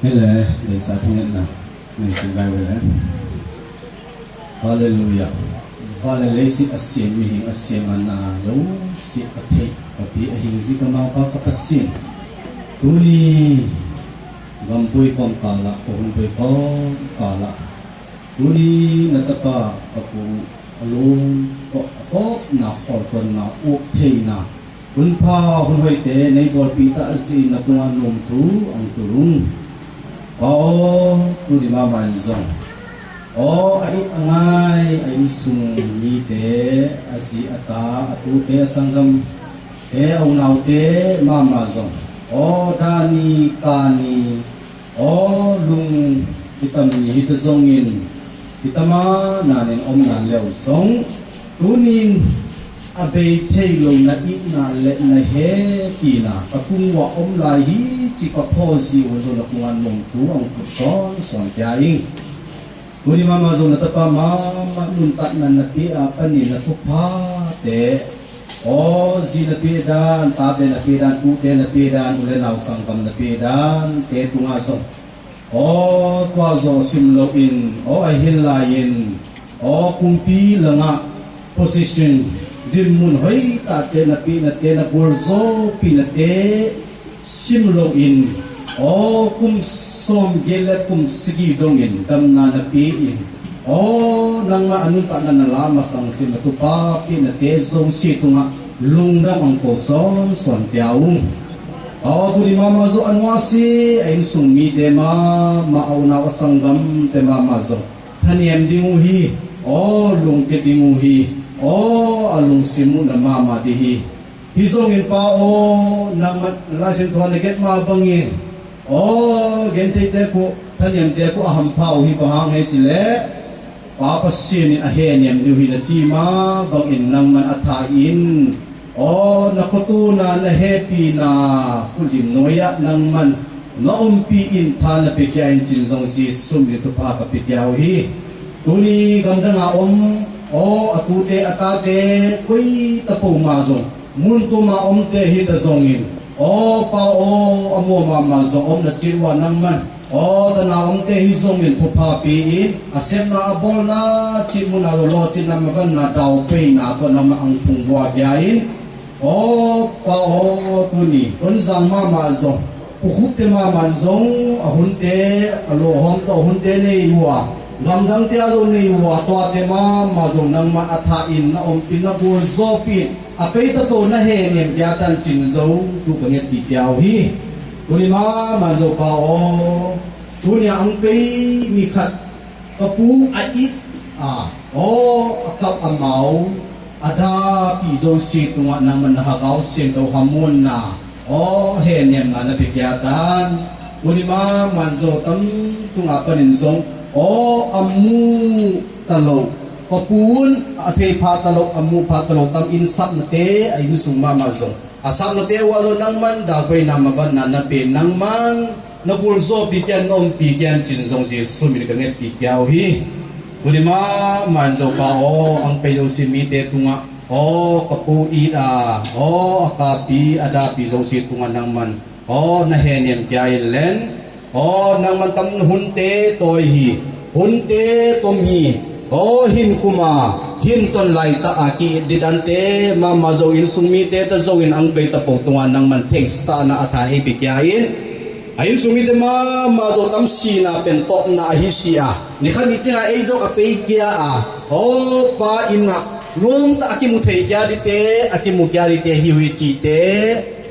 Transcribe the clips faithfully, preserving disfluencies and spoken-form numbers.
Hei le, leisa thungetna nei tung lai ve le. Halleluiah. Van le leiset a siam, mihing a siam, a na zosia a thei, a pi a hing zik a mangpa ka Pasian, tuni gam buai kawmkal ah, ka hun buai kawmkal ah, tuni na tapa ka pu a lung a kawpna, khawlkonna, uk theina, hun pha hun hoihte nei bawlpih ta a zi na kungah nuam thu ang tu rung. Pa aw, tuni mahmah in zong aw, a it a ngai a innsung mite, a zi a ta, a tute, a sanggamte, a unaute mahmah zong aw, dani kani, aw, lung kitam ni hita zongin, kitam a nanin om nan leu zong, tunin a bei thei lo na itna le na hepina ka kung uah om lai hi ci ka phawzi uh zong na kungah nuam thu ang kut sawnsawn kia ing. Tuni mahmah zong na tapa mahmah nuntakna na pia a panin na thuphate, aw, zi na pia dan, tate na pia dan, tute na pia dan, u le nau sanggam na pia dante tungah zong, aw, tua zaw sim loin, aw, a hin lai-in, aw, kumpi langah position, dinmun hoihtahte na pihnate, na gualzawhpihnate sim loin, aw, kum sawmgiat le kum sagih dongin damna na pia-in, aw, nangmah a nuntakna na la masang sim na thupha pihnate zosia tungah lungdam ang ko sawnsawn pia ung. Aw, tuni mahmah zong a nuasi a innsung mite mahmah, a unau a sanggamte mahmah zong thanem ding uh hi. Aw, lungkia ding uh hi. Aw, a lungsim uh na mahmah ding hi. Hi zongin Pa aw, nangmah Lai Siangtho na gen mah bangin, aw, gentheite kuh, thaniamte kuh a hampha uh hi. Bang hang hiam cih leh Pa Pasian in a hehnem ding uh hi na ci mah bangin nangman a tha in, aw, na khutuna na hehpihna khualim nuai-ah nangman na ompih in, tha na pia kia in cin zong Jesuh min thupha ka pia kia uh hi. Tuni gamdang a om, aw, a tute a tate koi ta po mah zong, mun tum a omte hi ta zongin, aw Pa aw, a muam mahmah zong om na cih uh ah nangman, aw, tana omte hi zongin thupha pia in, a sepna a bawlna cih mun ah lawhcinna mavanna daupeina tawh nangman ang phung buak kia in, aw Pa aw, tuni Tonzang mahmah zong, Pu Khup te mahmah zong a hunte, a lawhawm tawh a hunte nei uh a, gamdangte ah zong nei uh a, tuate mahmah zong nangman a tha in, na ompih, na gualzawhpih, a pei ta tawh na hehnem kia tan cin zo thu ka ngetpih kia uh hi. Tuni mahmah zo Pa aw, tuni a ang pei mi khat ka pu a it a, aw, a kap a mau, a dapi zosia tungah nangman na Hagau Siangtho hamuanna, aw, hehnemna na pia kia tan. Tuni mahmah zo tam tungah panin zong, aw, a mu ta lo, ka pu un a thei pha ta lo, a mu pha ta lo tam in, sapnate a innsung mahmah zong, a sapnate uh ah zong nangman daupeina mavanna na pia, nangman na gualzawhpih kia in, na ompih kia in cin zong Jesuh min ka ngetpih kia uh hi. Tuni mahmah in zo Pa aw, ang pei zosia mite tungah, aw, ka pu it a, aw, a kapi a dapi zosia tungah nangman, aw, na hehnem kia in len, aw, nangman tam hunte tawi hi, hunte tom hi, aw, hin kum a, hin ton laitak a ki-it didante mahmah zo, innsung mite ta zongin ang pei ta po tungah nangman theihsakna a tha ei pia kia in, a innsung mite mahmah zo tam sihna pen tawpna ahi si a, ni khat ni ciang a ei zong a pei kia a, aw Pa, inn ah nuamtak a kimu thei kia dite, a kimu kia dite hi uh hi cihte,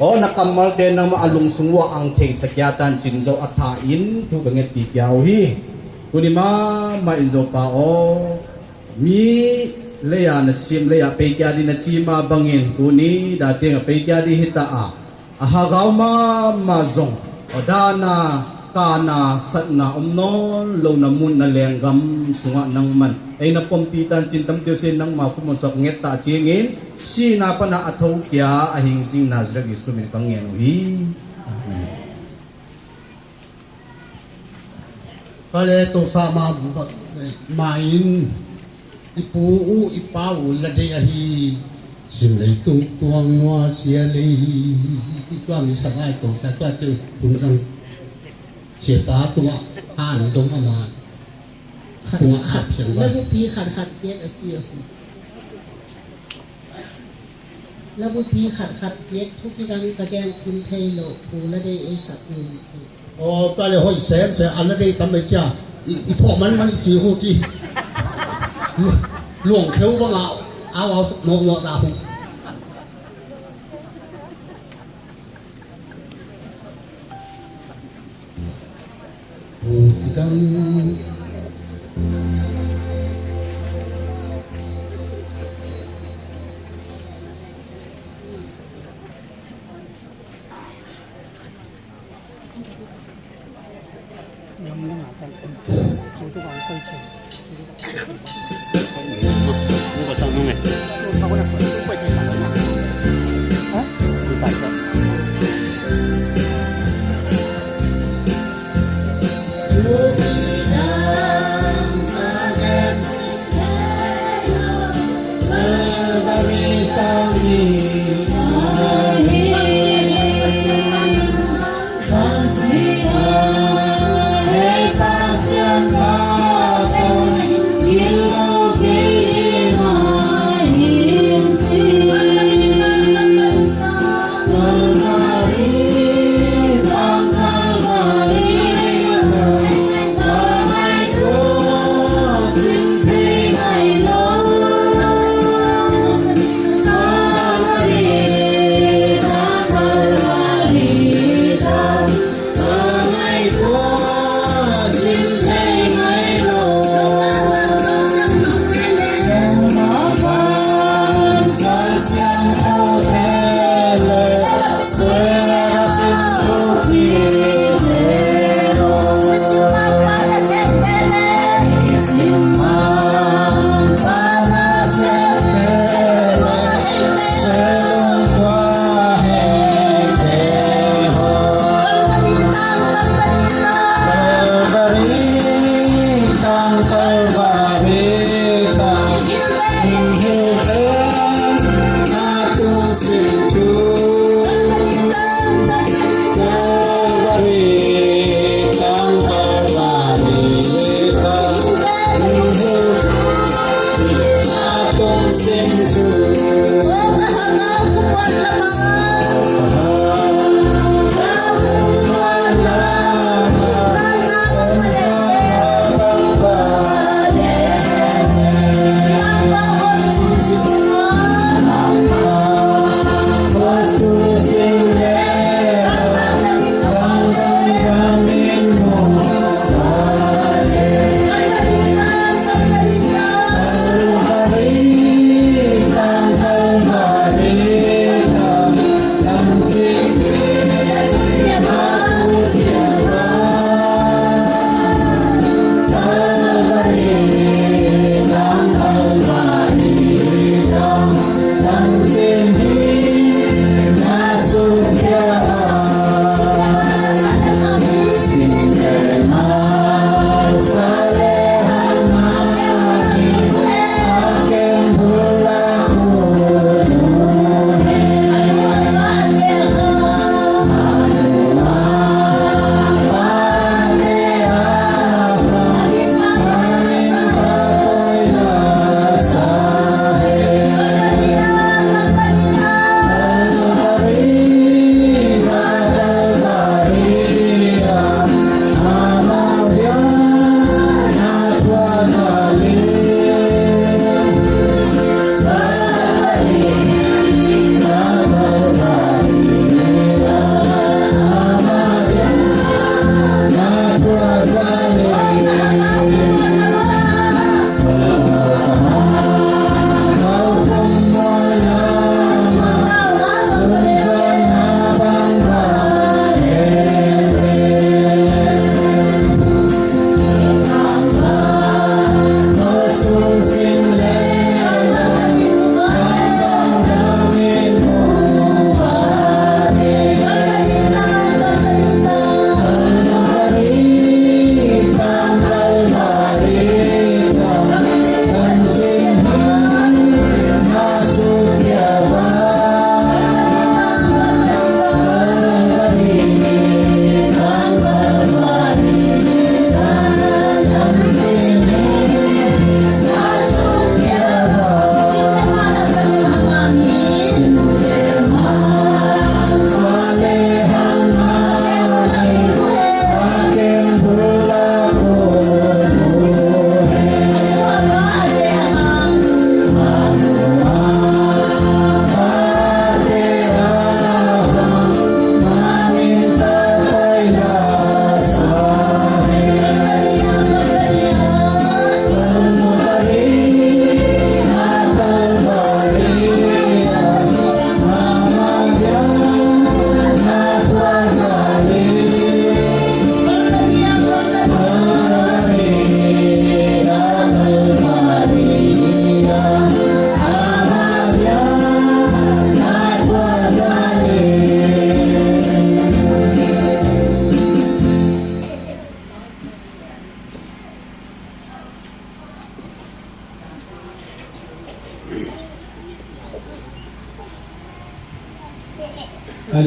aw, na kammalte nangmah a lungsung uh ah ang theisak kia tan cin zo a tha in thu ka ngetpih kia uh hi. Tuni mahmah in zo Pa aw, mi lei-a na sim, lei-ah pei kia ding na ci mah bangin tuni dah ciang a pei kia ding hi ta a, a Hagau mahmah zong, aw, dahna kahna satna om nawn lo na mun, na lenggam sungah nangman ei na pompih tan cin, tamte uh sin nangma khut muansuak nget ta ciangin sihna pana a thokia a hing zing Nazareth Jesuh min ka ngen uh hi. Amen. Ka le tosa ma, ma in, i pu uh, i pa uh la deih ahi. Sim leitung tuang nua sia lei. I tua mi sa ngai tosa tua te uh pun sang. Siapa tungah han dong a man. Khat, tungah khat, khat phiang, labupi khat khat gate a ci a si. Labupi khat khat gate thu kidang ka gen khin thei lo, pu la dei ei sak in ki. Aw, tua le hoih sem sem, a na dei tam mai cia. I, i phawh man man i ci hu ci. Lu-, luang kheu bang a, au au mawk mawk ta hu.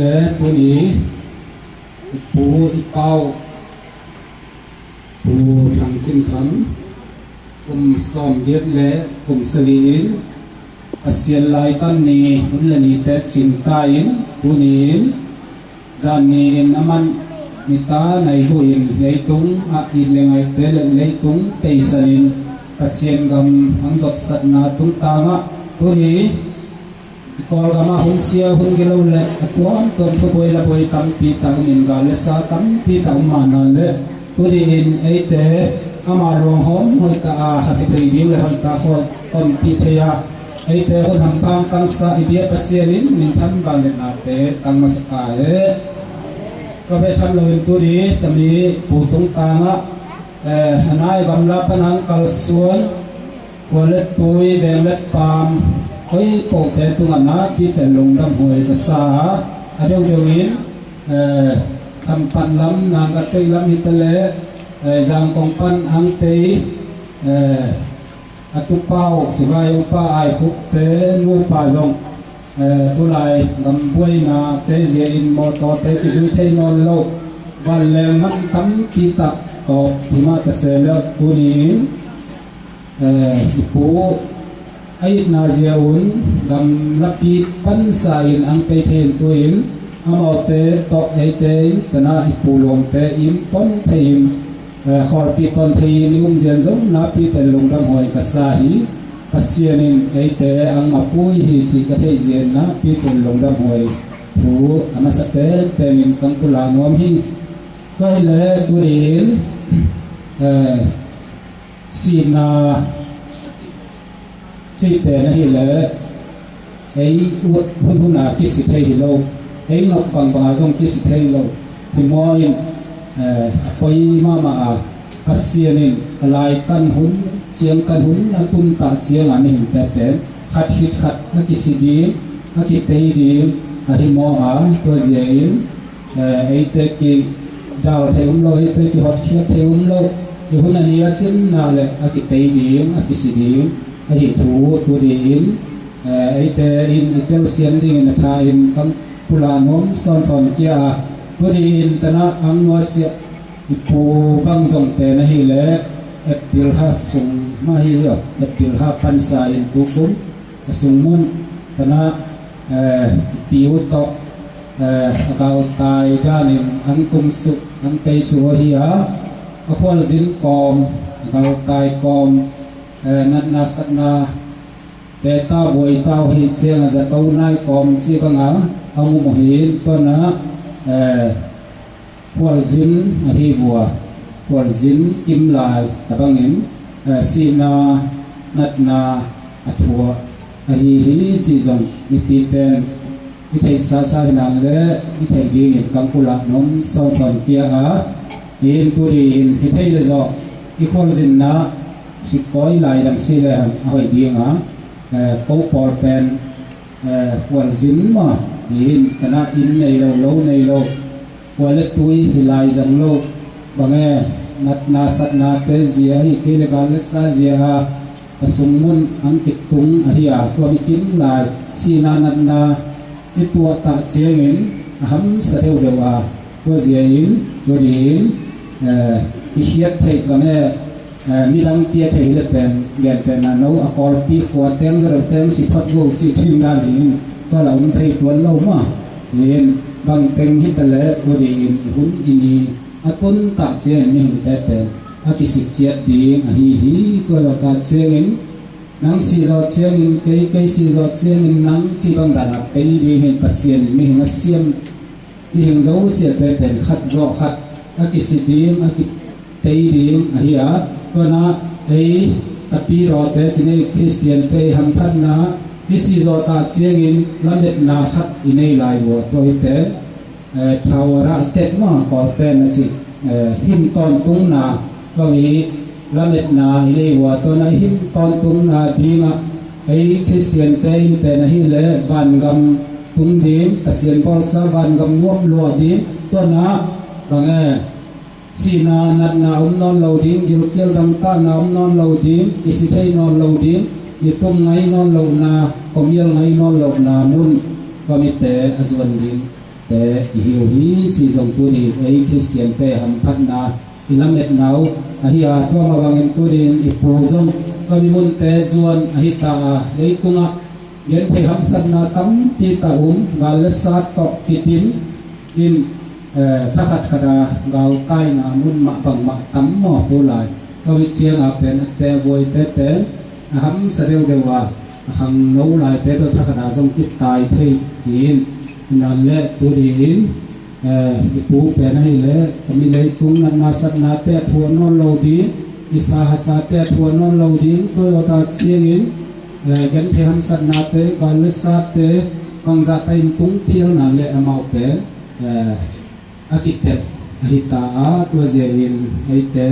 Le tuni i pu i pau, Pu Thang Cin Kham, kum sawmgiat le kum sagih in Pasian laitan ni hun le nite cingta in, tuni in zan ni in a man nita nai buin leitung ah it le ngaite le leitung peisan in Pasian gam hong zotsatna tungtangah tuni i Kawlgam ah hun sia hun gilo le a tuamtuam thubuai labuai tampi tak um in gal le sa tampi tak um mahna le tuni in eite ama luanghawm hoih ta a hakhi thei ding le hanta khawl tonpih thei a eite hun hampang tangsa i bia Pasian in minthan vangliatnate tang masa ta he. Ka beh tham loin tuni tami pu tungtangah, eh, a nai gamla pan hong kalsuan, khua le tui, veng le paam, koi pohte tungah nakpi pen lungdam huai ka sa a, a deuhdeuh in, eh, Khampat lam, Nangkateih lam hi ta le, eh, Zangkong pan hong pei, eh, a tupau, Sivai upa Ai Khukte nupa zong, eh, tulai gam buainate zia in mawtawte kizui thei nawn lo, vanleng man tampi tak tawp hi mah ta se le tuni in, eh, i pu a itna zia un gamlapi pansa in hong pei thei in tu-in amaute tawh eite in tana i pu lawmte in pon thei in, eh, khawlpih ton thei in i um zian zong nakpi pen lungdam huai ka sa hi. Pasian in eite hong mapui hi cih ka theih zian nakpi pen lungdam huai thu a masa penpen in kong pulak nuam hi. Tua hi le tuni in, eh, sihna cih pen ahih leh ei ut hunhun a kisi thei hi lo, ei nok bangbang a zong kisi thei lo. Hi maw in, eh, a poi mahmah a, Pasian in a laitan hun, ciangtan hun a tuntah ciang a mihingte pen khat khit khat a kisi ding, a kipei ding ahi maw a, tua zia in, eh, eite kidal thei um lo, eite kihotkhiat thei um lo. I hun a ni a cinna le a kipei ding, a kisi ding ahi thu tu ding in, eh, eite in i telsiam dingin a tha in kong pulak nuam sawnsawn kia a, tu ding in tana hong nuasiah i pu bang zong pen ahih leh April ha sung mah hi lo, April ha pansa in tu kum a sung mun tana, eh, i pi uh tawh, eh, a galtai danin hong tung suk, hong pei suk ahi a, a khualzin kawm, a galtai kawm, eh, natna satna te ta buai ta uh hi ciang a zato nai kawm ci banga hong um uh hi. Tuana, eh, khualzin ahi vua, khualzin kimlai tabangin, eh, sihna natna a thuah ahi hi cih zong mipiten i theihsa sa hi nan le i theih dingin kong pulak nuam sawnsawn kia a, in tu ding in hi thei le zawh i khualzinna sikawi lai zang si le hang a hoih ding a, eh, ko pawl pen, eh, khualzin maw, in tana inn nei lo, lo nei lo, khua le tui hi lai zang lo, bang e, natna satnate zia hi kei le gal le sa zia a, a sung mun hong kitung ahi a, tua mi kim lai sihna natna i tuah tah ciangin a hamsa deuhdeuh a, tua zia in, tua ding in, eh, i khiat theih bang e, eh, midang pia thei le pen gentehna no a Kawlpi khua teng zero teng si phot go cih thim dan ding in tua la um thei tuan lo mah. In bang teng hi ta le tua ding in i hun i ni a tun tah ciangin mihingte pen a kisik ciat ding ahi hi. Tua lo tah ciangin nang si zawh ciangin kei, kei si zawh ciangin nang cih bang dan a pei ding hin Pasian in mihing a siam mihing zosiate pen khat zawh khat a kisi ding, a kipei ding ahi a, tuana ei tapirawte ci nei Khristiante i hamphatna i si zawh tah ciangin lametna khat i nei lai vua tua hi pen, eh, thawara tet maw Kawlten a ci, eh, hin tawntungna tua mi lametna i nei vua tuana i hin tawntungna dingah ei Khristiante in pen ahih leh vangam tung ding, Pasian bawlsa vangam nuam luah ding, tuana bang e, sihna natna om nawn lo ding, gilkial dangtahna om nawn lo ding, i si thei nawn lo ding, i tum ngai nawn lohna, komial ngai nawn lohna mun tua mite a zuan ding. i hi uh hi cih zong tuni ei Khristiante hamphatna i lametna uh ahi a, tua mah bangin tuni-in i pu zong tua mi munte zuan ahi ta a, leitungah genthei hamsatna tampi tak um, gal le sat tawh kitin in, eh, thakhat khat a galtaina mun mah bangmah tam maw pu lai. Tua hi cianga pen a te buaite pen a hamsa deuhdeuh a, a khangno laite tawh thakhat a zong kitai thei hi-in, hi nan le tuni-in, eh, i pu pen ahih leh ka mi leitung natna satnate a thuah nawn lo ding, i sa hasate a thuah nawn lo ding, tua zawh tak ciangin, eh, genthei hamsatnate, gal le sate, bangzah tak in tung phial nan le amau pen, eh, a kipelh ahi ta a, tua zia-in eite,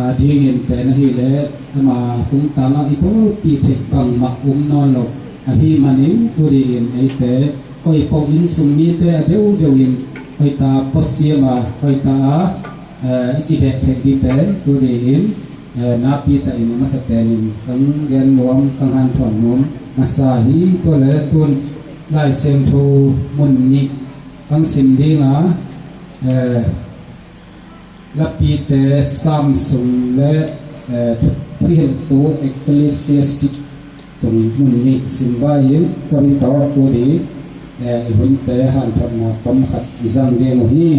a, dingin pen ahih leh ama tungtangah i pawlpih theih bangmah um nawn lo ahih manin, tuni-in eite koipoh inn sung mite a deuhdeuh in hoihtak a puasim a, hoihtak a, eh, i kideh theih ding pen tuni-in, eh, nakpi takin a masa penin kang gen nuam, kang hanthawn nuam masa hi. Tua le tun Lai Siangtho mun nih kang sim ding a, eh, Lapite Sam sung le, eh, Thuhilhtu Ecclesiastes sung mun nih sim vai-in, tua mi tawh tuni, eh, i hunte hanthotna tom khat i zang ding uh hi.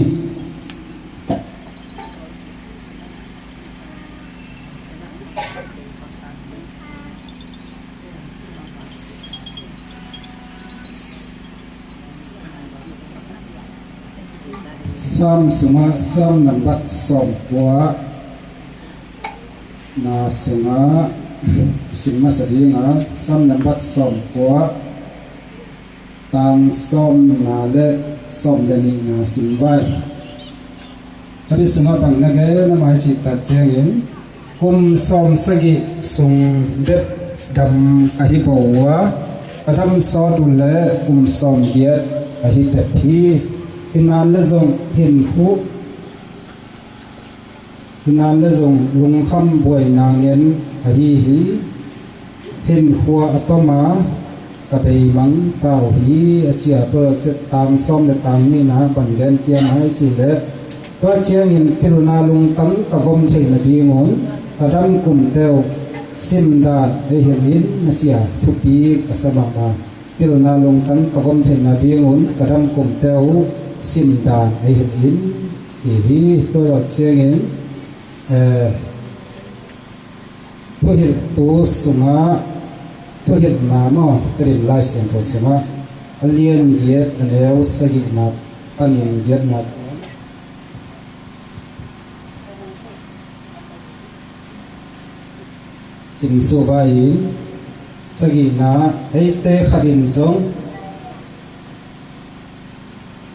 Sam sungah Sam nambat sawmkua na sungah sim masa ding a, Sam nambat sawmkua, tang sawmna le sawm le nihna sim vai. A bi sungah bang na gen a mai cih tak ciangin, kum sawmsagih sung bek dam ka hi bo uh a, ka dam sawt uh leh kum sawmgiat ka hi bek hi. Hi nan le zong hin khuh Hi nan le zong lungkham buaina ngen ahi hi. Hinkhua a tom a ka beimang ta uh hi, a ci a. Tua ciang tang sawm le tang nihna bang gen hiam a i cih leh, tua ciangin pilna lungtang ka vom theih nadingun ka dam kumte uh simdan ei hilh in, a ci a. Thupi ka sa mahmah. Pilna lungtang ka vom theih nadingun ka dam kumte uh simdan ei hilh in, ci hi. Tua zawh ciangin, eh, Thuhilhtu sungah, Thuhilhna maw, Tedim Lai Siangtho sungah a lian giat, a neu sagihna panin giatna ciang sim suah vai-in, sagihna, eite khat in zong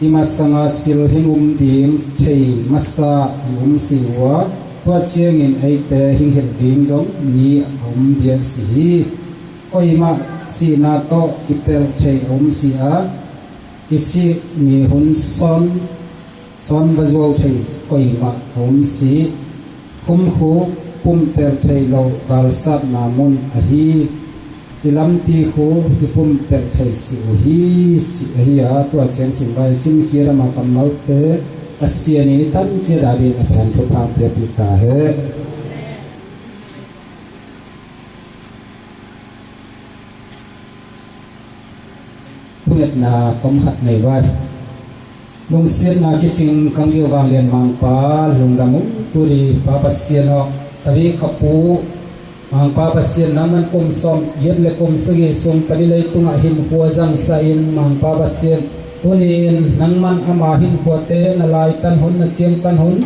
i masanga sil hing um ding thei masa i um si uh a, tua ciangin eite hing hilh ding zong ni a um dian si hi. Koimah sihna tawh kipelh thei a um si a, i sih mi hun sawn sawn va zuau thei koimah a um si. Khumkhuk pumpelh theih loh galsatna mun ahi, i lampi khu i pumpelh thei si uh hi, cih ahi a. Tua ciang sim vai, simkhiat ama kammalte Pasian in i tan ciat a dingin a pian thupha piapih ta hen. Thungetna tom khat nei vai. Lungsiatna kicing kang deuh vanglian Mangpa lungdam ung. Tuni Pa Pasian aw, ka ri ka pu Mangpa Pasian, nangman kum sawm giat le kum sagih sung tani leitungah hinkhua zangsa in, Mangpa Pasian, tuni-in nangman ama hinkhuate na laitan hun, na ciangtan hun,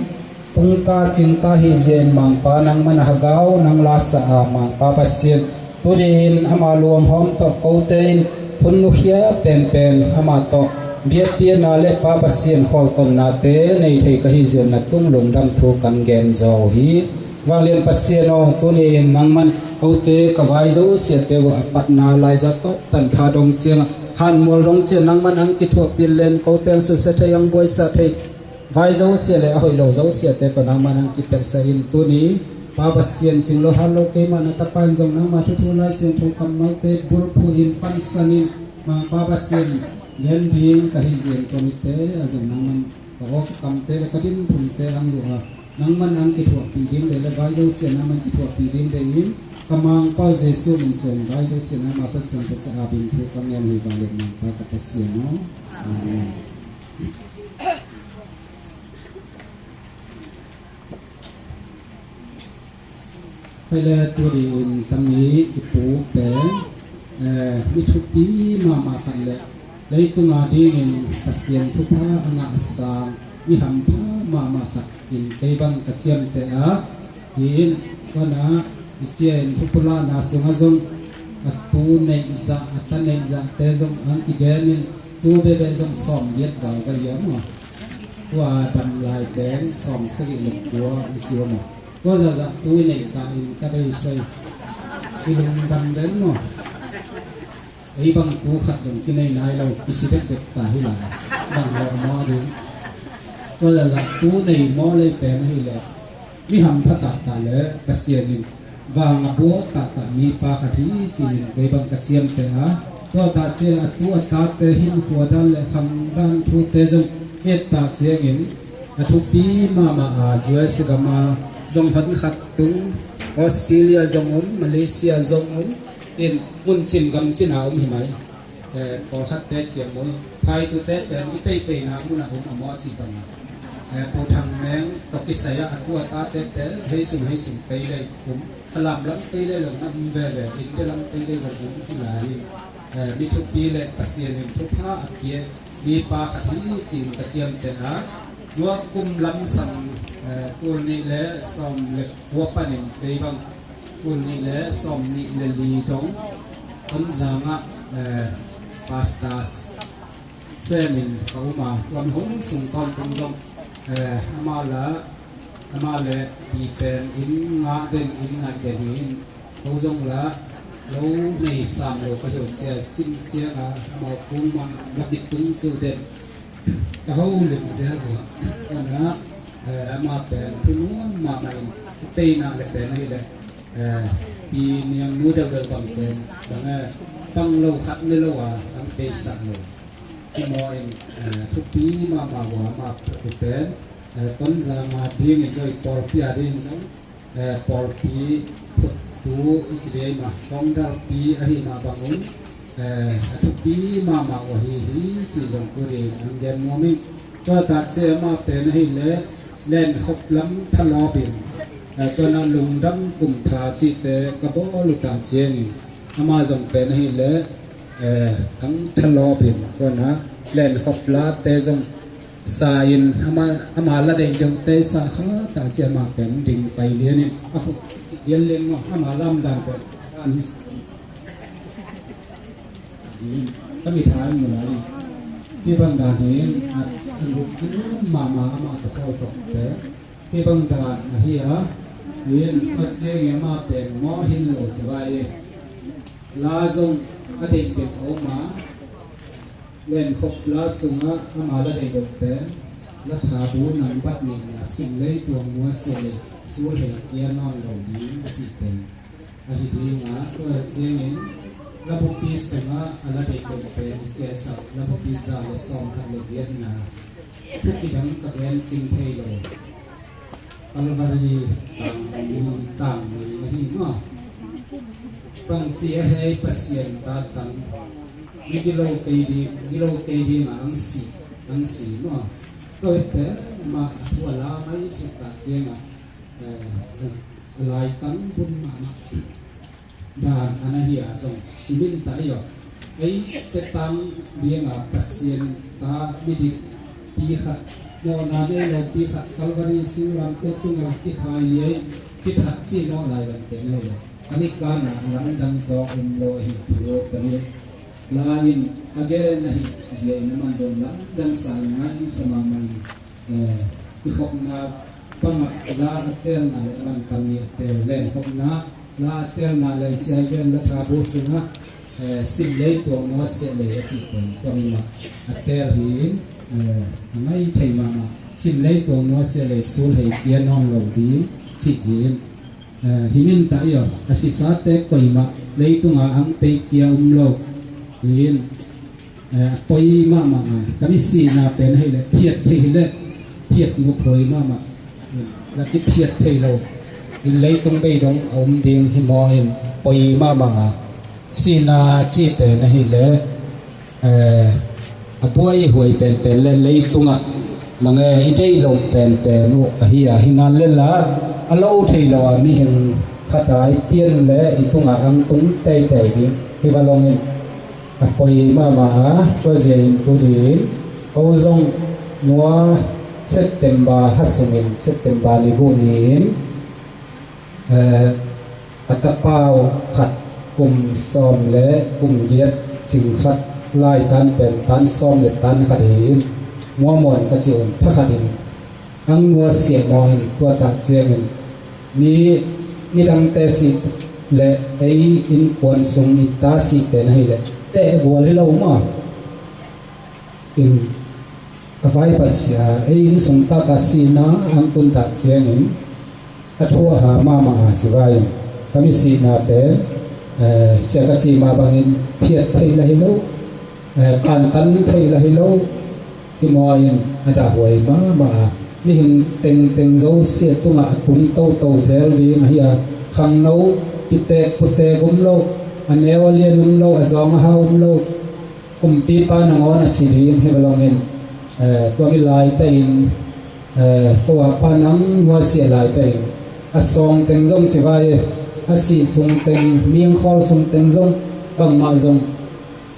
tungta cingta hi zia in Mangpa nangman a hagau nang lasa a, Mangpa Pasian, tuni-in ama luanghawm tawh kote in hun nukhia penpen ama tawh biakpiakna le Pa Pasian khawltonnate nei thei ka hi zia na tung lungdam thu kan gen zaw uh hi. Vanglian Pasian aw, tuni-in nangman kote ka vai zosiate uh a patna laizat tawh tanpha dong ciangah hanmual dong ciang nangman ang kithuahpih len, kote ang susia thei, ang buaisa thei vai zosia le a hoih lo zosiate tawh nangman ang kipelhsa in. Tuni Pa Pasian, cing lo hat lo keimah na tapa in zong nangma thuthu Lai Siangtho kammalte bulphuh in pansan in, Mangpa Pasian, Gen ding ka hi zia in tua mite a zong nangman ka aw ka kamte le ka dinphungte ang lua a, nangman ang kithuahpih ding le le vai zosia nangman kithuahpih ding le in ka Mangpa Jesu min suan vai zosia nangma Pasian taksa a bing thu ka ngen hi va le Mangpa ka Pasian aw. Amen. Pai le tu dingin tami i pu pen, eh, mi thupi mahmah khat le leitung a dingin Pasian thupha a ngah a sang mi hampha mahmah khat in kei bang ka ciamteh a, hi in kona i cia in thupulahna sungah zong a tu neih zah a ta neih zahte zong ang kigen in tu bebe zong sawm giat val ka ia maw? Tua dam lai pen sawm sagih le kua i ci om a. Tua zahzah tu i neih ta in ka deisai i lungdam den maw? Ei bang tu khat zong kinei nai lo i si dekdek ta hi lai. Bang lo maw ding. Tua zahzah tu nei maw lei pen ahi le mi hampha tahtah le Pasian in vang a buak tahtah mipa khat hi ci-in kei bang ka ciamteh a, tua tah ciang a tu a tate hinkhua dan le khang dan thute zong et tah ciangin a thupi mahmah a U S gam a zong hon khat tung, Australia zong om, Malaysia zong om, in mun cin gam cin a om hi mai. Eh, pawlkhatte ciang maw, phaitute pen i peipeina mun a om a maw cih bangah, eh, Pu Thang Meng tawh kisai ah a tu a tate pen hei sung hei sung pei lei um, a lamlam pei lei lo na um veve, innte lam pei lei lo um hi lai in, eh, mi thupi le Pasian in thupha a pia mipa khat hi ci-in ka ciamteh a, tua kum lamsang, eh, kul nih le sawm le kua panin pei bang kul nih le sawm nih le li dong Tonzang ah, eh, Pastor Sem in ka um a, tua mi hong sung tawntung zong, eh, amah la, amah le pi pen inn ngah den, inn ngah den hi in, ko zong la lo nei sam lo ka hi uh cia cin ciang a, amau kung mah na kit tung su den. Ka ho lim zel uh a, kona, eh, amah pen thunuam mahmah in, a peina le pen ahi le, eh, pi niang nu deuhdeuh bang pen bang, eh, pang lo khat ne lo a, an peisak lo. Hi maw in, eh, thupi mahmah uh a, amah pen, eh, Tonzang a dingin zong, pawlpi a dingin zong, eh, pawlpi phuttu i ci dei mah, kongdalpi ahi mah bang un, eh, a thupi mahmah uh ahi hi ci zong tu ding ang gen nuam ing. Tua tah ciang amah pen ahi le lenkhop lam thalawp in, eh, tua na lungdam kum tha cihte ka bawl uh tah ciangin amah zong pen ahi le, eh, ang thalawp in tua na lenkhop late zong sa in ama, ama la deih deuhte sa kha tah ciang amah pen ding pai lian in a khuk lian lian maw, ama lamdan pen a ni sa in ka mi tha in mu lai in ci bang dan hi in a, a luk a nuam mahmah amah ka thawl tawk te ci bang dan ahi a, in a ciang i amah pen maw hin lo ci vai e. La zong a deih deuh a om a, lenkhop la sungah ama la deih deuh pen la thabu nambat nihna, sim lei tuang nuasia lei sul hei kia nawn lo ding a cih pen ahi ding a, tua ciangin la bupi sungah a la deih deuh pen i ciahsak la bupi za le sawm khat le giatna, thupi dang ka gen cing thei lo. Calvary tang, tang mai na hi maw? Bangci a hei Pasian ta tang, mi gilo kei ding, gilo kei ding a ang si, ang si maw? Tua hi pen mah a thu a la mai suk ta ciang a, eh, a lai tang bun mahmah dan a na hi a zong i min ta i aw. Ei te tang ding a Pasian ta midik pi khat, mawhna nei lo pi khat Calvary singlamteh tungah kikhai liai kithat cih mawh lai lam te nei lo. A mi kana lamdang zaw um lo ahi thu ka ni. La in a gen ahi zia in a man zong lamdang sa in ngai sa mahmah in. Eh, i khopna bangah la a telna le a bang tam i a tel len khopna la a telna le ciai gen la thabu sungah, eh, sim lei tuang nuasia lei a cih pen tua mi mah a tel hi in, eh, a ngai thei mahmah sim lei tuang nuasia lei sul hei kia nawn lo ding cih hi in. Eh, hi min ta i aw, a sisate koimah leitungah ang pei kia um lo. Hi in, Eh, a poi mahmah a, ka mi sihna pen ahih leh phiat theih hi leh phiat nop huai mahmah. La kiphiat thei lo in leitung bei dong a um ding hi maw in, poi mahmah a, sihna cih pen ahih leh eh, a buai huai penpen le leitungah mange i deih loh penpen uh ahi a, hi nan le la a lo thei lo a mihing khat a i pian le i tungah ang tung teitei ding hi va longin a poi mahmah a, tua zia in tu ding ko zong nua September ha sungin, September ni buh ni-in eh, a tapau khat kum sawm le kum giat cing khat lai tan pen tan sawm le tan khat hi in, muamuan ka ci un thakhat in ang nuasiah maw in tua tak ciangin mi midangte sih le ei innkuan sung i ta sih pen ahih leh teh gual hi lo maw in a vai paih sia ei inn sung tata sihna ang tun tak ciangin a thuaha mahmah a ci vai in ka mi sihna pen eh, cia ka ci mah bangin phiat theih la hi lo, eh, kantan theih la hi lo hi maw in a dahhuai mahmah a mihing tengteng zosia tungah a tung toto zel ding ahi a khangno kitek putek um lo, a neu a lian um lo, a zawng a hau um lo, kumpipa nangawn a si ding hi va longin eh, tua mi laitahin eh, ko a pan ang nuasiah laitahin a sawng teng zong ci vai e, a sih sung teng mingkhawl sung teng zong bangmah zong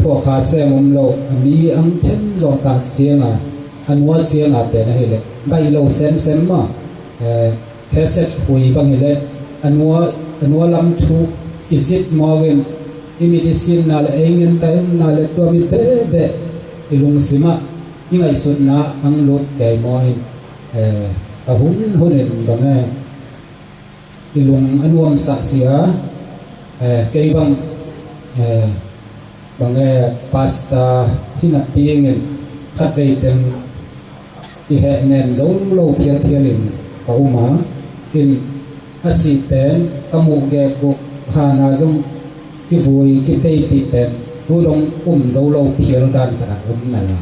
phuakha sem um lo a mi ang then zawh tak cianga a nua cianga pen ahih leh baih lo semsem mah eh, kheset hui bang hileh a nua, a nua lam thu i zit mawkin i mit i sinna le ei ngenta inna le tua mi behbeh i lungsimah i ngaihsutna ang lut kei mawin eh, a hun hunin bang e i lung a nuamsah si a eh, kei bang eh, bang e pasta hi napi ngin khatvei teng i hehnem zo lo phialphial in ka um a in a sih pen ka muh gek uh hana zong kivui kipeipih pen tu dong um zo lo phial dan khat a um na la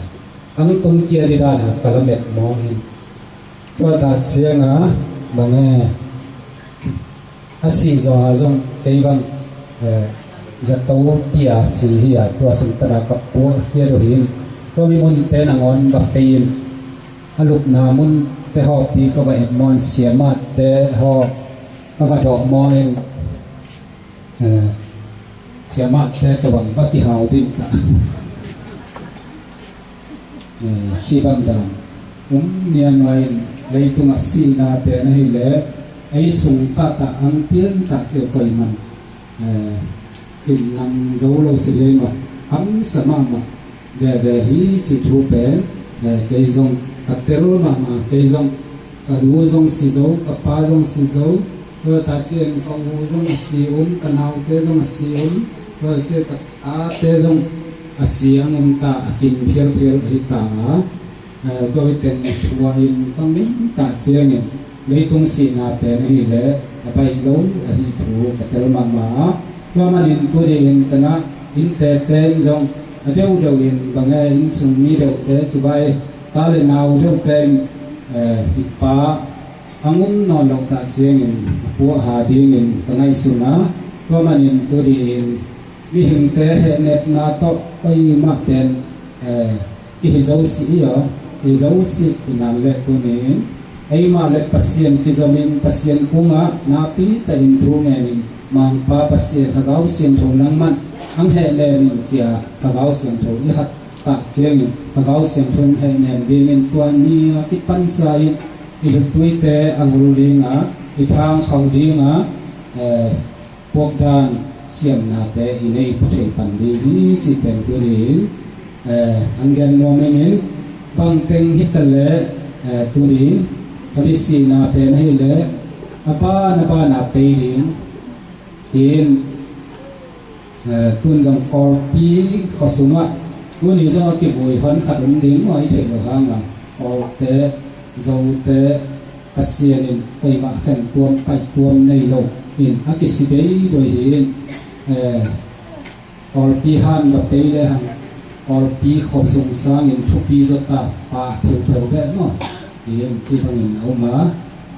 ang tung kia di dan a ka lamet mawng in tua ta cianga bang e a sih zawh a zong kei bang eh, zato pia si hi a tua sung tana ka puah hiat uh hin tua mi munte nangawn va pei in a lupna munte hawpi ka va et mawn siamahte haw ka va dawh mawn in eh, siamahte ka bang va kihau ding ta eh, ci bang dan um nian nuai in leitungah sihna pen ahileh ei sung tahtah ang piantak cia koi man eh, in nang zo lo ci lei mah hamsa mahmah veve hi ci thu pen eh, kei zong ka tel mahmah kei zong ka nu zong si zo ka pa zong si zo tua ta cian ka u zong a si um ka naute zong a si um tua sia ka ate zong a si ang um ta a kin phialphial hi ta a Tua i teng thua in ka ngum ta ciangin leitung sihna pen ahileh a baih lo ahi thu ka tel mahmah a tua manin tuni in kana in tete in zong a deuhdeuh in bang e inn sung mi deuhte cibai ta le nau deuhte in i pa a ngum nawn lo ta ciangin a puah ha dingin ka ngaihsun a tua manin tuni in mihingte hehnepna tawh poi mah pen kihi zo si i aw kihi zo si i nan le tunin eimah le Pasian kizomin Pasian kungah napi tahin thu ngenin Mangpa Pasian Hagau Siangtho nangman ang hehnemin cia Hagau Siangtho i hat tak ciangin Hagau Siangtho in hehnem dingin tua ni a kipansa in i huttuite a ngul dinga i thang khauh dinga puakdan siamnate i nei thei pan ding hi ci pen tunin an gen nuam ing in bangteng hitaleh tunin khabit sihna pen ahileh a ban a ban a pei ding in tun zong Kawlpi khuasungah tuni zong a kivui hon khat um ding maw i theih lo hanga Kawlte Zote Pasian in keimah khen tuam paih tuam nei lo in a kisi deidoi hi in eh, Kawlpi han va pei le hang Pawlpi khuasung sangin thupi zawta pa theutheu beh maw? Hi in ci bangin a um a,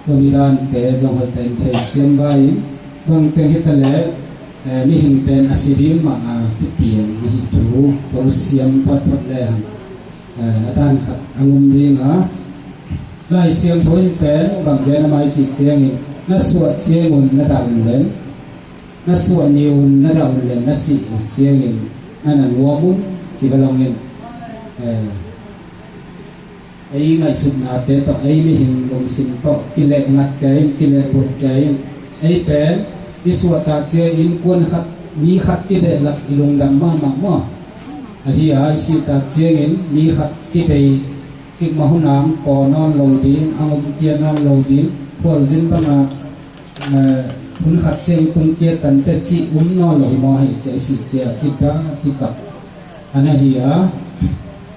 tua midante zong hoih pen thei siam vai in, bang teng hita leh, eh, mihing pen a si ding mah a kipiang ahi thu tolsiam photphot le hang, eh, a dan khat a ngum ding a, Lai Siangtho in pen bang gen a mai cih ciangin, na suah ciangun na dah un len, na suah ni un na dah un len, na sih uh ciangin na na nuam un, ci bel hong in, eh, ei ngaihsutnate tawh, ei mihing lungsim tawh kileh ngat kei in, kileh buh kei in, ei pen i suah tak ciang innkuan khat, mi khat kibehlap i lungdam mahmah maw? Ahi a, i sih tak ciangin mi khat kibei cik mah hun a hong kaw nawn lo ding, a ngomkia nawn lo ding, khualzin bangah, eh, hun khat ciang tung kia tante cih um nawn lo hi maw, hi cia i sih cia kida kikap a na hi a.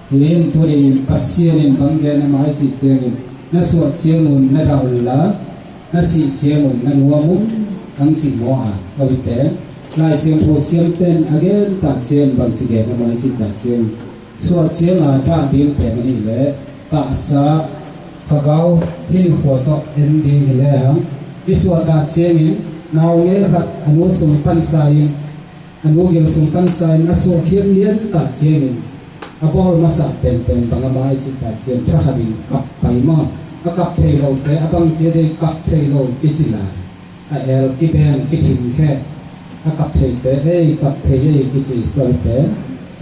Hi in tuni in Pasian in bang gen a mai cih ciangin, na suah ciangun na dah un la, na sih ciangun na nuam un, ang cih maw a, ka vite. Lai Siangtho siamten a gen tak ciang bang ci gen a mai cih tak ciang, suah cianga dah ding pen ahih leh tahsa thagau hinkhua tawh en ding hi lehang, i suah tak ciangin naungek khat a nu sung pansa in, a nu gil sung pansa in a suahkhiat lian tak ciangin a bawl masa penpen bang a mai cih tak ciang thakhat in kap pai maw? A kap thei lote a bang cia dei kap thei lo kici lai. A el kibeng kithingkhe a kap theite, ei kap thei ei kici tuate,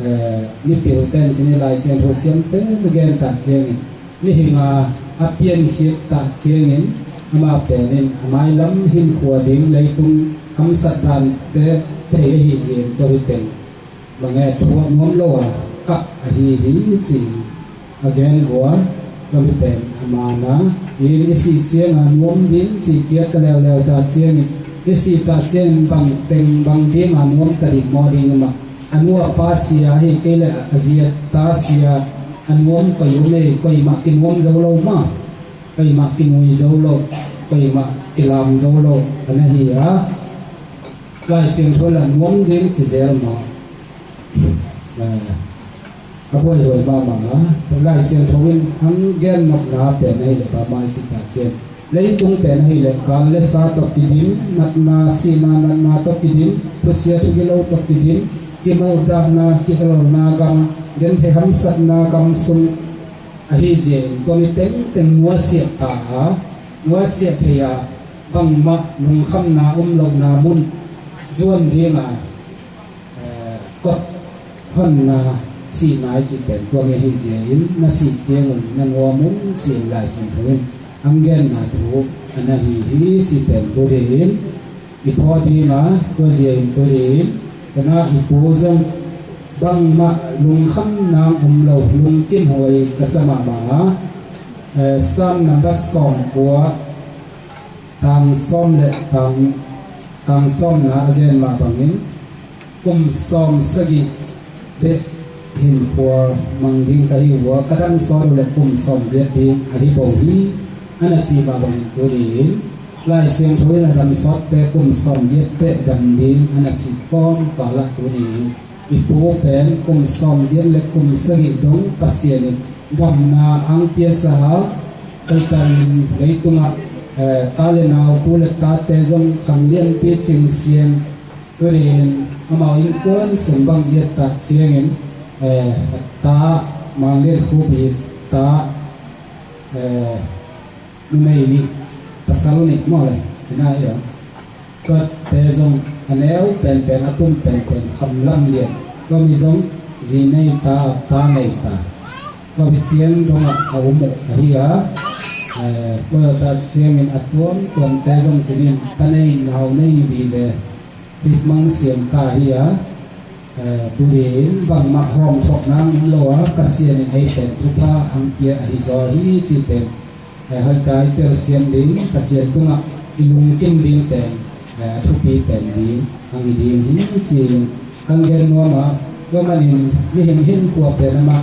eh, mipil ten cini Lai Siangtho siamte na gen tak ciangin, mihing a a piankhiat tak ciangin, amah penin a mailam hinkhua ding leitung hamsat dante thei ahi zin tua hi teng. Bang e, thuak nuam lo a kap ahi hi ci a gen vua, ka mi pen a man a, in i sih cianga nuam ding cih kiat ka leuleu ta ciangin, i sih ta ciangin bang teng bang dinga nuam ta ding maw ding mah, a nu a pa sia hi kei le a zi a ta sia a nuam koi um ei, koimah kinuam zo lo mah, koimah kinui zo lo, koimah kilam zo lo a na hi a, Lai Siangtho la nuam ding ci zel maw? A buaihuai mahmah a, Lai Siangtho in hong gen nopna pen ahih leh bangmah i cih tak ciang, leitung pen ahih leh kal le sa tawh kidim, natna sihna natna tawh kidim, thusia thugilo tawh kidim, kimuhdahna kihelna gam, genthei hamsatna gam sung ahi zia in tua mi tengteng nuasiah ta a, nuasiah thei a, bangmah lungkhamna um lohna mun zuan dinga, eh, kot honna sihna i cih pen tua mi ahi zia in, na sih ciangun na nuam un ci-in Lai Siangtho in hong genna thu a na hi hi cih pen tu ding in i phawk ding a, tua zia in tu ding in, tua na i pu zong bangmah lungkham nang um lo, lungkim huai ka sa mahmah a, eh, Sam nambat sawm kua, tang sawm le tang, tang sawmna a gen mah bangin, kum sawm sagih bek hinkhua mang ding ka hi uh a, ka dam sawt uh le kum sawm giat ding ahi bo hi, a na cih mah bangin tu ding in, Lai Siangtho in a dam sawtte kum sawm giat bek dam ding a na cih kawmkal ah tu ding in, i pu pen kum sawm giat le kum sagih dong Pasian in damna ang piasa a, kaitan leitungah, eh, ta le nau, pu le tate zong khang lianpi cing sian, tu ding in amau innkuan sung bang i et tak ciangin, eh, ta Mang Lian Khup i ta, eh, numei nih, pasal nih maw le, ina i a. Tuate zong a neu penpen, a tum penpen, Kham Lam Lian. Tua mi zong zi nei ta, ta nei ta. Tua mi ciang dongah a um uh ahi a. Eh, tua ta ciangin a tuamtuamte zong cinin ta nei, nau nei vive. Hih mang siam ta hi a. Eh, tu ding in bangmah hawmthawh nang um lo a, Pasian in ei pen thupha hong pia ahi zaw hi cih pen, eh, hoihtak i telsiam ding, Pasian tungah i lungkim ding pen, eh, a thupi pen ding hong hi ding hi ci-in hong gen nuam a, tua manin mihing hinkhua pen amah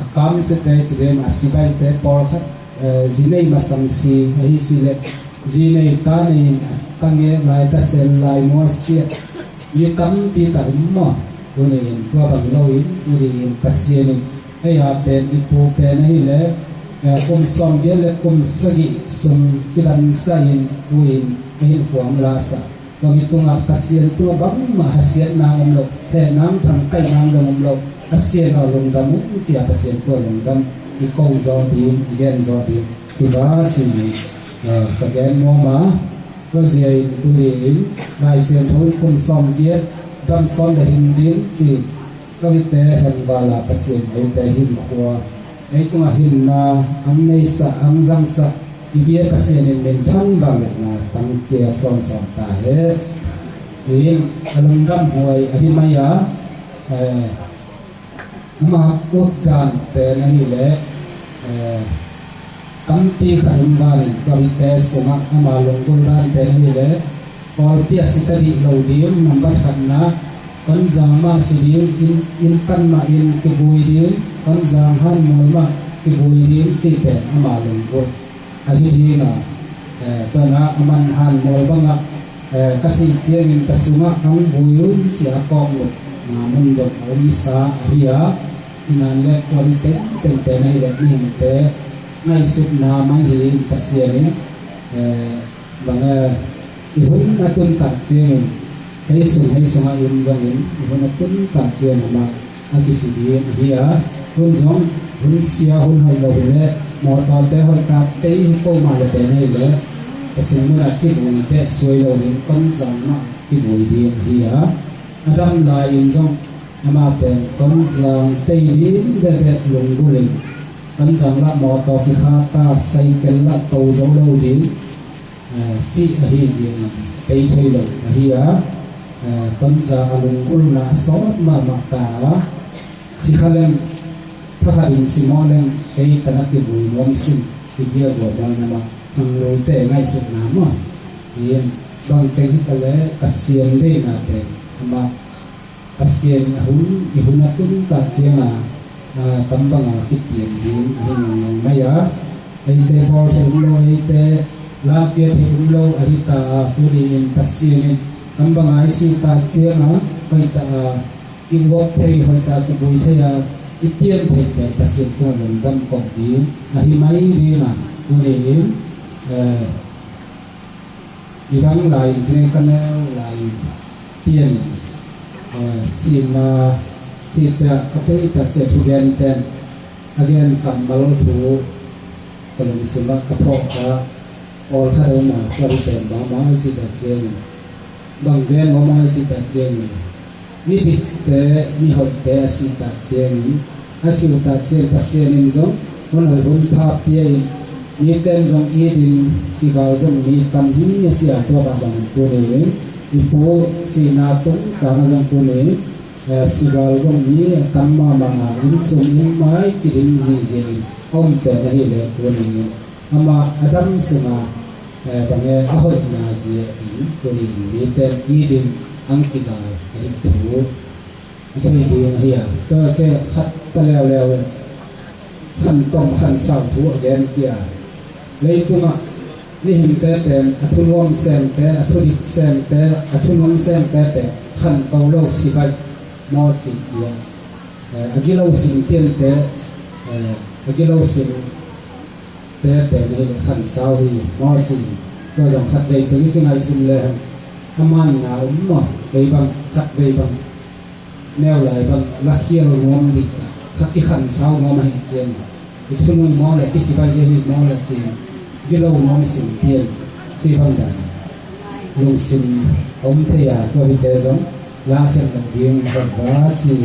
a kamsiate ci ding, a sibaite pawlkhat, eh, zi nei masang si ahi si leh, zi nei ta nei in a ta ngek lai, ta sel lai, muasiah mi tampi tak um maw? Tuni-in tua bang lo-in, tuni-in Pasian in ei a pen i pu pen ahileh, eh, kum sawmgiat le kum sagih sung cilamsa in tu-in ei hin khuang lasa. Tua mi tungah Pasian tua bangmah hasiatna om lo, hehna thangpaihna zong om lo, a sian a lungdam uh ci-a Pasian tua lungdam i ko zaw ding, i gen zaw ding. Tua ci-in, eh, ka gen nuam a, tua zia in tuni-in Lai Siangtho in kum sawmgiat dam sawm le hin ding ci. Ka vite heng vala Pasian eite hinkhua, ei tungah hinna ang neisa, ang zangsa, i bia Pasian in minthan vangliatna tang kia sawnsawn ta hen. Tua in a lungdam huai ahi mai a, eh, ama utdan pen ahileh, eh, tampi khat um dan in ka vite sungah ama lunggulh dan pen ahileh, pawlpi a sita dih lo ding, nambat khatna, Tonzang mah si ding, inn, inn pan mah in kivui ding, Tonzang hanmual mah kivui ding, cih pen ama lunggulh ahi ding a, eh, tua na aman hanmual bangah, eh, ka sih ciangin ka sungah ang vui un ci-a kawknop na mun zong a omsa ahi a, inan le tua mi tengteng pen ahileh mihingte ngaihsutna mah hi in Pasian in, eh, bang, eh, i hun a tun tak ciangin, hei sung, hei sungah i um zongin, i hun a tun tak ciangin amah a kisi ding ahi a, hun zong, hun sia, hun hoih lo hileh, mawtawte hoih tak tei hi ko mah le pen ahileh, a sung munah kivui teh suai lo ding, Tonzang mah kivui ding ahi a, a dam lai in zong, amah pen Tonzang tei ding bebek lunggulh in, Tonzang lah mawtaw kikhak a, cycle lah to zo lo ding, eh, cih ahi zia in pei thei lo ahi a, eh, Tonzang a lunggulhna sawt mahmah ta a, sikha leng, thakhat in simawh leng, ei tana kivui nuam sin, kivui a guam nuam a, ang loite ngaihsutna mah. In bangteng hi ta le Pasian deihna pen amah Pasian a hun, i hun a tun tak cianga, a, tam banga kitiam ding ahi ngangngang mai a, eite bawl thei um lo, eite lakpia thei um lo ahi ta a, tuni in Pasian in tam banga i sih tak cianga, hoih ta a, i uap thei, hoih ta a kivui thei a, i pian thei pen Pasian tungah lungdam kong ding ahi mai ding a, tuni in, eh, i dang lai in cine ka neu lai pian, eh, sihna, sihte ah ka pei tak ciah thugenten a gen kammal thu ka lungsim ah ka phawk a, pawlkhat a um a ka ri pen bangmah a sih tak ciangin, bang gen bangmah a sih tak ciangin, midikte, mihoihte a sih tak ciangin, a sih uh tak ciang Pasian in zong hun hoih hun pha pia in, mite in zong it in, sigal zong mi tam hi a ci a, tua bang bangin tuni in i pu sihna tung tangah zong tuni, eh, sigal zong mi a tam mahmah a, inn sung inn mai kidim zihziah in a om pen ahih leh tuni in amah a dam sungah, eh, bang e a hoihna zia in tuni in mite in it in ang kigal ahi thu a thei ding ahi a. Tua ciah khat ta leuleu in khantom khansau thu a gen kia, leitungah mihingte pen a thunuam semte, a thudik semte, a thunung semte pen khanto lo sibai maw ci kia, eh, a gilo sim piante, eh, a gilo sim te pen hi le khansau hi maw ci. Tua zong khatvei pen i ci ngaihsun le hang a manna um maw, vei bang, khatvei bang neu lai bang lakhial nuam dih, kha kikhansau nuam ahi ciang, i thunung maw le kisibai ahi maw le ci, gilo nuam sim pian ci bang dan lungsim om thei a, tua hite zong la khen lo ding hong va ci.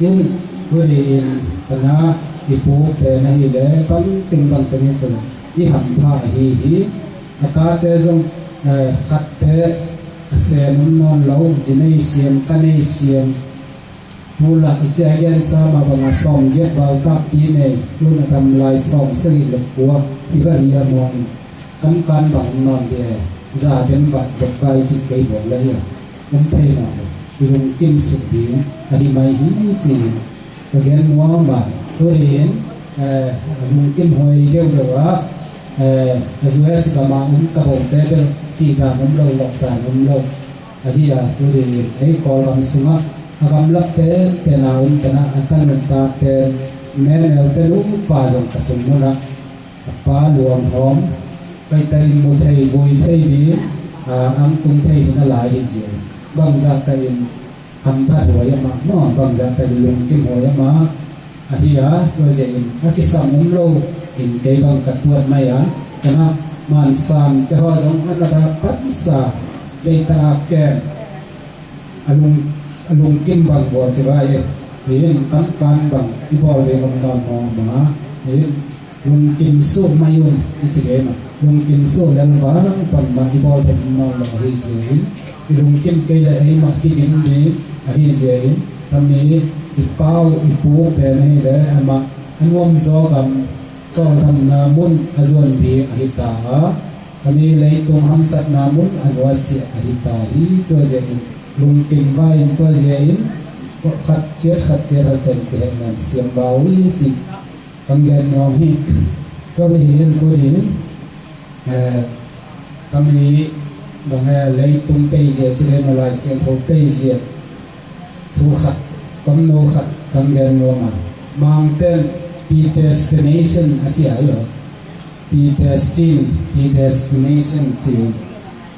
In huri in kana i pu pen ahi le bangteng bangteng hi kul i hampha ahi hi. A tate zong, eh, khatte a sem um nawn lo, zi nei siam, ta nei siam, tu lah i cia gensa mah bangah sawmgiat val takpi nei, tun a dam lai sawmsagih le kua hi va hi a muang in, kamkan bang um nawn dih e, za dem vat dek vai cih kei buang le hi a, um thei nawn lo, i lungkim suk ding ahi mai hi ci-in ka gen nuam a, tuni in, eh, a lungkim huai deuhdeuh ah, eh, a U S gam a um ta bote bel cih dan um lo, lawh dan um lo ahi a, tuni in ei Kawlgam sungah a gamlak penpen a om pana a tanun ta pen, menel te nupa zong ka sung munah a pa luang hawm, kaita in mu thei vui thei ding, a, ang tung thei hi na lai hi zia. Bangzah ta in hamphat huai amah maw, bangzah ta in lungkim huai amah ahi a, tua zia in a kisam um lo in kei bang ka tuat mai a, kana mansan te haw zong a na da pansa, deita a kem a lung, a lungkim bang bua ci vai e. In kamkan bang i bawl ve om nawn maw ma in, lungkim suh mai un i ci ve ma. Lungkim suh lel vang pang ma i bawl thei om nawn lo ahi zia in, i lungkim kei le ei ma kidim ding ahi zia in, tami i pau i pu pen ahi le ama a nuam zaw gam kawldamna mun a zuan ding ahi ta a, tami leitung hamsatna mun a nuasia ahi ta hi. Tua zia in lungkim vai in tua zia in khat ciat khat ciat a ten kihehna siam bau i ci. Kan gen nuam hi. Tua mi hi in tua ding, eh, kan mi bang he leitung peizia ci le na Lai Siangtho peizia thu khat, kamno khat kan gen nuam a. Mangten predestination a ci a hi lo. Predestin, predestination ci.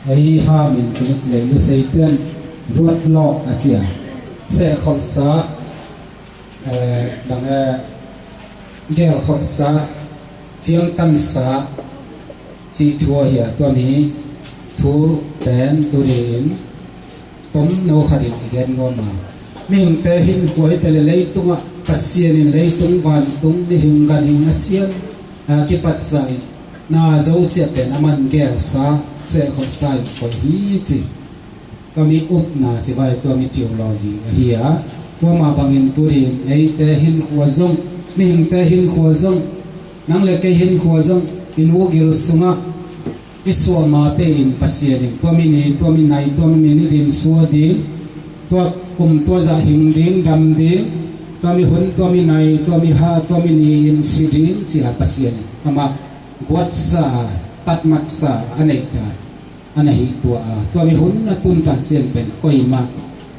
Ei hamin ci le lu sei tuan ruat lawk a ci a. Seh kholsa, eh, bang he, gel kholsa, ciangtansa, cih thu ahi a, tua mi thu pen tu ding in tomno khat in i gen nuam a. Mihingte hinkhua hi te le leitungah Pasian in leitung vantung mihing ganhing a siam a kipatsa in na zosiah pen a man gelsa, seh kholsa in koih hi ci. Tua mi upna ci vai tua mi theology ahi a. Tua mah bangin tu ding eite hinkhua zong, mihingte hinkhua zong, nang le kei hinkhua zong, i nu gil sungah i suahmate in Pasian in tua mi ni, tua mi nai, tua mi ni din sua ding, tua kum tua zah hing ding, dam ding, tua mi hun, tua mi nai, tua mi ha, tua mi ni in si ding ci a Pasian in amah guatsa a, tatmatsa a neih ta a na hi tua a, tua mi hun a tun ta ciang pen koimah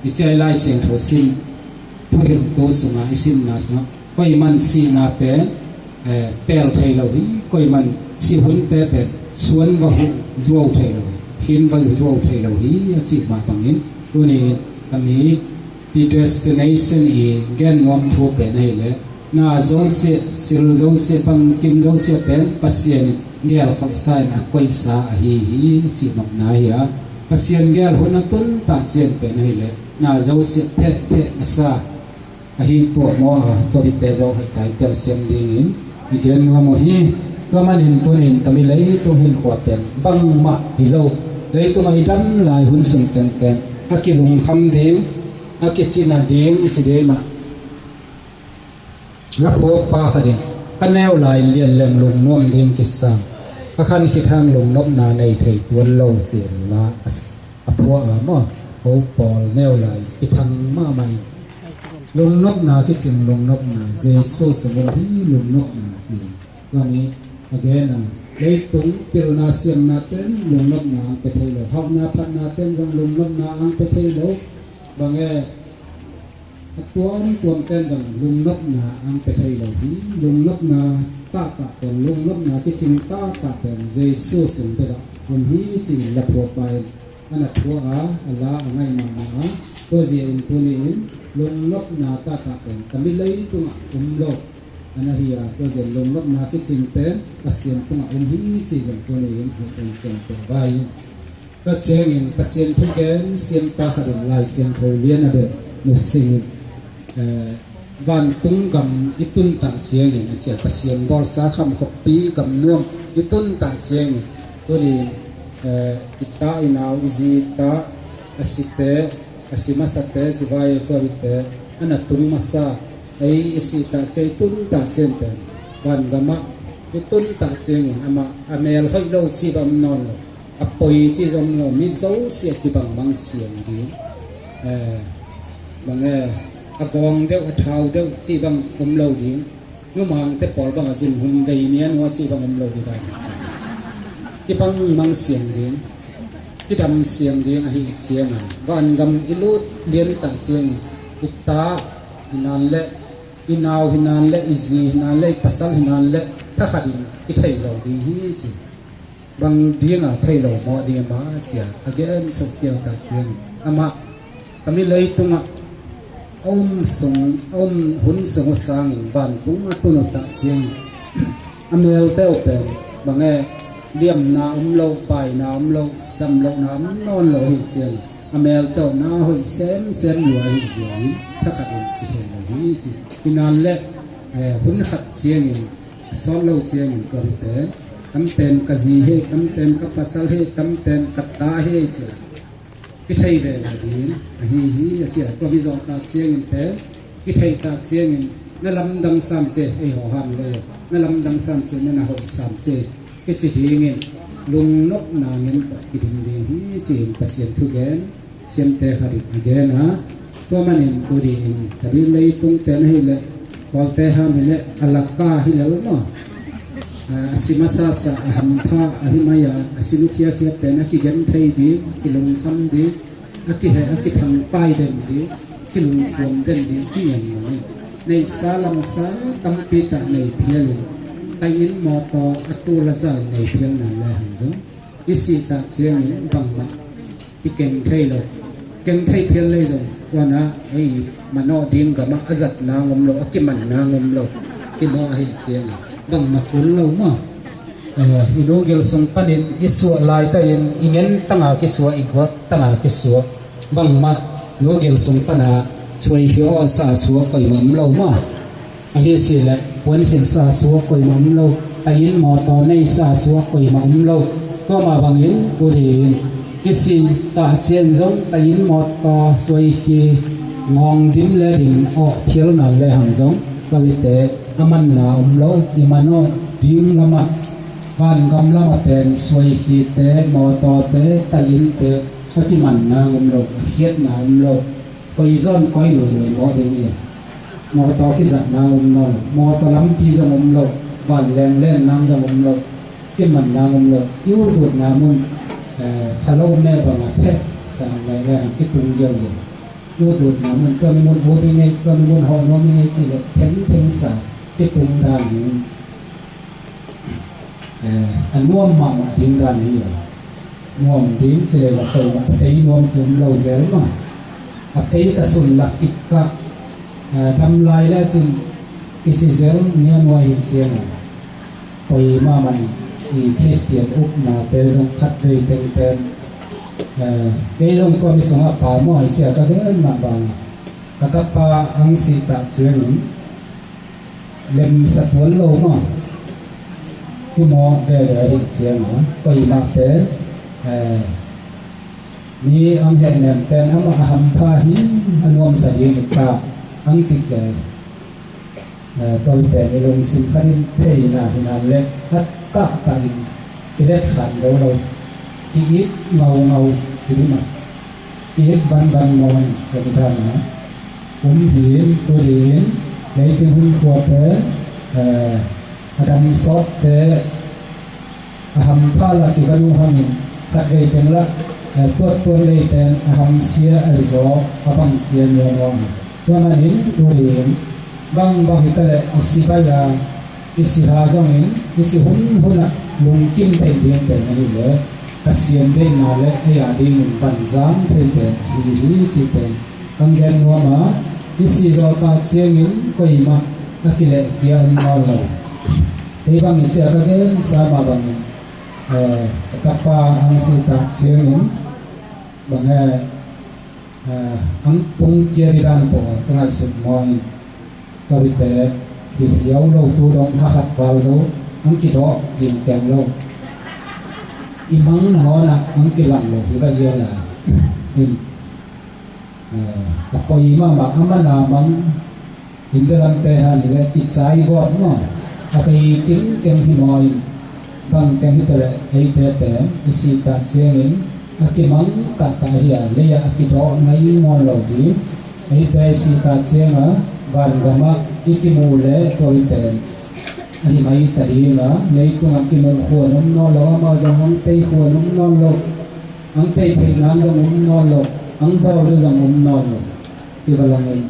i ciai Lai Siangtho sim, thuhilhtu sungah i simna sungah koimah in sihna pen, eh, pel thei lo hi, koimah in sih hunte pen suan va huh zuau thei lo hi, khin va zuau thei lo hi a cih mah bangin tuni in ka mi predestination i gen nuam thu pen ahih leh na zosiah, sil zosiah, bangkim zosiah pen Pasian in gel kholsa in a koihsa ahi hi cih nopna hi a. Pasian gel hun a tun ta ciang pen ahih leh na zosiah phehpheh a sa ahi tuah maw a, tua bitte zo hei tai telsiam dingin i gen nuam uh hi. Tua manin tuni in tami leitung hinkhua pen bangmah hi lo, leitungah i dam lai hun sung teng pen a kilungkham ding, a kicina ding i ci ding mah. Laphuakpa khat in ka neu lai lianleng lungnuam ding kisam, ka khan khit hang lungnopna nei thei tuan lo ci-in la a s-, a phuah a maw. Ko pawl neu lai kithang mahmah in lungnopna kicing lungnopna Jesu sung um hi lungnopna ci-in. Tua mi a gen a, leitung pilna siamna ten lungnopna ang pe thei lo, hauhna phatna ten zong lungnopna ang pe thei lo. Bang e, a tuamtuam ten zong lungnopna ang pe thei lo hi. Lungnopna taktak pen, lungnopna kicing taktak pen Jesu sung bek ah om hi ci-in laphuakpa in a na phuah a, a la a ngaih mahmah a. Tua zia in tuni in lungnopna taktak pen tami leitungah om lo a na hi a, tua zia in lungnopna kicing pen Pasian tungah om hi ci zong tuni in hih pen ciang pen vai in. Tua ciangin Pasian thugen siampa khat in Lai Siangtho lian a beh nusia in, eh, vantung gam i tun ta ciangin a ci a, Pasian bawlsa khamkhoppi gam nuam i tun ta ciangin tuni in, eh, i ta i nau i zi i ta a site, a si masate, si vai tua bite a na tung masa, ei i si ta ciang i tun ta ciang pen vangamah i tun ta ciangin amah a mel hoih lo ci bang om nawn lo. A poi ci zong lo, mi zosiah kibang mang siang ding. Eh, bang e, a gawng deuh, a thau deuh ci bang om lo ding. Numangte pawl bang a zun hum vei nia nua ci bang om lo ding. Kibang mang siang ding, kidam siang ding ahi ciangin vangam i lut lian ta ciangin i ta hi nan le, i nau hi nan le, i zi hi nan le, i pasal hi nan le, thakhat in i thei lo ding hi ci. Bang dinga thei lo mawh ding a mah cia a gen suk piau tak ciangin amah a mi leitungah a um sung, a um hun sung uh sangin vantung a tun uh tak ciangin a melte uh pen bang e, liamna om lo, paina om lo, damlohna om nawn lo ahi ciangin a melte uh na hoih semsem lua ahi ciangin thakhat in i thei lo hi ci. Hi nan le, eh, hun khat ciangin a sawt lo ciangin tua hi pen, tampen ka zi hi, tampen ka pasal hi, tampen ka ta hi cia kithei ve lo ding ahi hi a cia. Tua hi zawh tak ciangin pen, kithei tak ciangin na lamdang sam ce, ei haw ham le, na lamdang sam ce, na na hoih sam ce kici dingin lungnopna ngen tawh kiding ding hi ci-in Pasian thugen siamte khat in a gen a. Tua manin udi in ka dih leitung pen ahi le, Kawlte ham hi le, a laka hi le maw, a si masasa, a hampha ahi mai a, a si lukhiakhia pen a kigen thei ding, kilungkham ding, a kihe, a kithangpai den ding, kilungkuam den ding, kingen lo ni. Neihsa lamsa tampi tak nei phial in, tai in mawtaw a tul a za in nei phial nan le hang zong i sih tak ciangin bangmah kikeng thei lo. Keng thei phial lei zong tuana ei manawh ding gamah a zat nang om lo, a kiman nang om lo. Kimawh ahi ciangin bangmah kul lo maw? Eh, i nu gil sung panin i suah laitakin i ngen tanga kisuah, i guat tanga kisuah. Bangmah nu gil sung pana suaikhia awsa suah koimah om lo maw? Ahi si le puansilsa suak koimah om lo, tai in mawtaw neisa suak koimah om lo. Tua mah bangin udi in i si tak ciang zong tai in mawtaw suaikhi ngawng dim le ding awh phial nan le hang zong kawite a manna om lo. I manawh ding lamah vangam lamah pen suaikhite, mawtawte, tai innte a kimanna om lo, a khiatna om lo. Koi zawn koi luilui mawh ding hi. Mawtaw kizatna om nawn lo, mawtaw lampi zong om lo, vanleng lenna zong om lo, kimanna om lo. I ututna mun, eh, thalo me bangah theh sang lele hang kitung ziau ziau. I ututna mun, tua mi mun ut i ngei, tua mi mun hawh nuam i ngei cih le thengtheng sa kitung dan hi. Eh, a nuam mahmah ding dan hi lo. Nuam ding ci le la pei mah, a pei nuam ki om lo zel mah. A pei ka sun lak kik kah, eh, dam lai le cin kici zel ngia nuai hi ciang a. Poi mahmah i Khristian uknate zong khat vei tengteng, eh, kei zong tua mi sungah pa maw i cia ka gen mah bang. Ka tapa ang sih tak ciangin lemsa tuan lo maw? Kimawh veve ahi cianga koimah pen, eh, mi ang hehnem pen amah a hampha hi, a nuamsa ding hi ta ang cik ve. Eh, tua hi pen i lungsim khatin theihna hi nan le a tahtah in i let khan zo lo, i it ngaungau hi ding mah. I it vanvan maw in ka kitan a um hi in, tu ding in, leitung hun khuate, eh, a dam sawtte, a hampha la ci ka nu hangin, khat vei teng la, eh, tuattuan lei teng a hamsia a i zaw a bang kia nia nuam hi. Tua manin tu ding in, bangbang hi ta leh i si bai a, i si ha zongin, i si hunhun ah lungkim theih ding pen ahih leh Pasian deihna le ei a dingin vanzang thei pen ahi hi cih pen kang gen nuam a, i si zawh tak ciangin koimah a kilehkhia om nawn lo. Kei bangin cia ka gensa mah bangin, eh, ka tapa ang si tak ciangin bang e, eh, ang pung kia dih dan pawl ka ngaihsut maw in, ka vite hi hiau lo tu dong hakhat val zo, ang kidawh ging peng lo. I mang nangawn ah ang kilang lo hi va hial a. In, eh, a poi mahmah a man a mang, Hindu lamte han hi leh kicai vawt maw? A bei tengteng hi maw in, bang teng hi ta leh eite pen i sih tak ciangin a kimang tahtah hi a, lei ah a kidawh ngai ngawn lo ding. Eite i sih tak ciangin vangamah i kimu leh tua hi pen ahi mai ta ding a, leitungah kimu khuan om nawn lo, amah zong ang pei khuan om nawn lo, ang pei theih nang zong om nawn lo, ang bawl deuh zong om nawn lo. Hi va langin,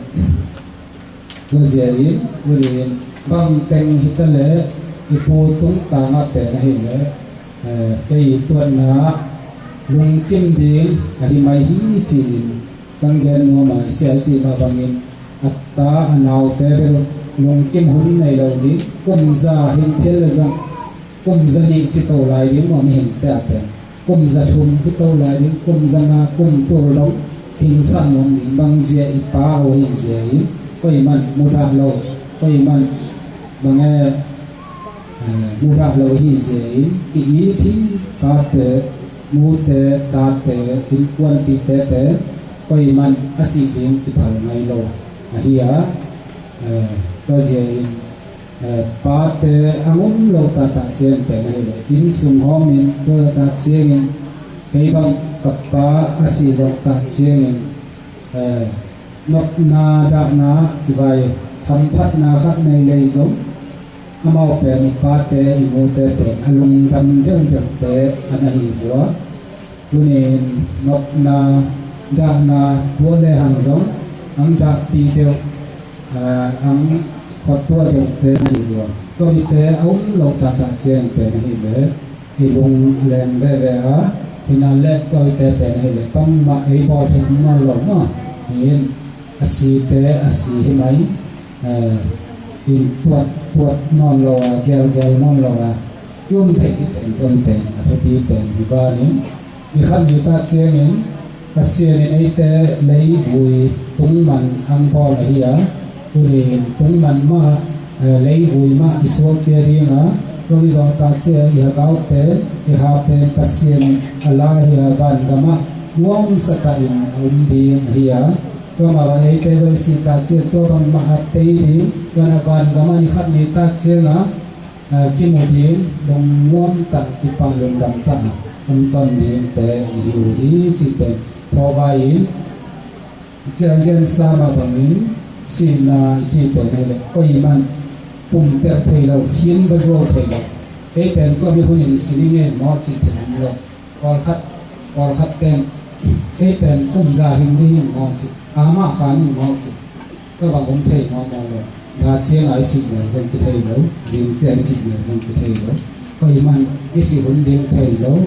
tua zia in, uli in, bang teng hi ta leh, i pu tungtang ah pen ahih leh, eh, kei tuatna lungkim ding ahi mai hi ci-in, kan gen nuam a, i sia i cih mah bangin, a ta a naute bel lungkim hun nei lo ding, kum za hi phial leh zong, kum za nih ci to lai ding maw, mihingte a pen. Kum za thum hi to lai ding, kum za nga, kum tul dong, hing sa nuam ding, bang zia i pa aw hi zia in, koi man mudah lo, koi man bang e, eh, mudah lo hi zia in, ki it hi, pate, nute, tate, innkuanpihte te, koi man a sih ding kiphal ngai lo. Ahi a, eh, tua zia in, eh, pate a um lo tahtah ciang pen ahih leh, inn sung hawmin tua tahtah ciangin, kei bang ka pa a sih zong tahtah ciangin, eh, nopna dahna civai hamphatna khat nei lei zong, amau pen i pate i nute pen a lungdam deuhdeuhte a na hi uh a. Tunin nopna, dahna, tua le hang zong, ang dahpih deuh, ah, ang khuatua deuhte hi lua. Tua mite a um lo tahtah ciang pen ahih leh, i lung a leng veve a, hi na leh tua mite pen ahih leh, bangmah ei bawl thei nawn lo maw. Hi in, a site, a si hi mai, eh, in tuat, tuat nawn lo a, gelgel nawn lo a, i um theih i pen, tua mite, a thupi pen, hi banin, i khat ni ta ciangin, Pasian in eite leivui tungman ang bawl ahi a, tuni in tungman mah, eh, leivui mah i suakkhia ding a, tua hi zong ta ciang i hakaute, i ha pen Pasian a la ahi a, vangamah nuamsa tahin a um ding ahi a, tua mah bang eite zong i sih ta ciang tua bangmah a tei ding, tua na vangamah i khat ni ta ciang a, ah, kimu ding, lungnuam tah, kipah lungdam tah, hong ton dingte i hi uh hi cih pen phawk vai in, ciang gensa mah bangin, sihna i cih pen ahih leh, koi man pumpelh thei lo, khin va zuau thei lo, ei pen tua mi hunin si ni ngei maw cih pen om lo. Pawlkhat, pawlkhat pen, ei pen kum za hing ding hi maw cih, amah khan hi maw cih, tua bang om thei mawkmawk lo. Nga ciang a i sih leh zong kithei lo, zing ciang a i sih leh zong kithei lo. Koi man i sih hun ding thei lo,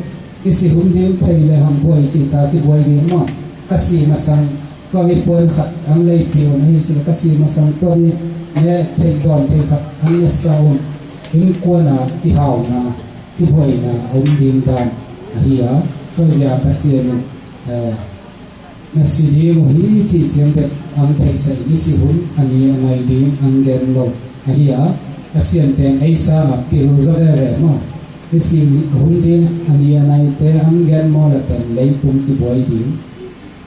i sih hun ding thei leh hang buai cih ta kibuai ding maw. Ka sih masang tua mi puan khat ang leipih un ahi sih leh, ka sih masang tua mi ne theih dawn thei khat ang ne sa un. Innkuan a kihauna, kibuaina a om ding dan ahi a, tua zia Pasian in, eh, na si ding uh hi cih ciang bek ang theihsa in, i sih hun a ni a nai ding ang gen lo ahi a, Pasian pen ei sangah pil zaw veve maw. I sih hun ding a ni a naite ang gen maw leh pen leitung kibuai ding.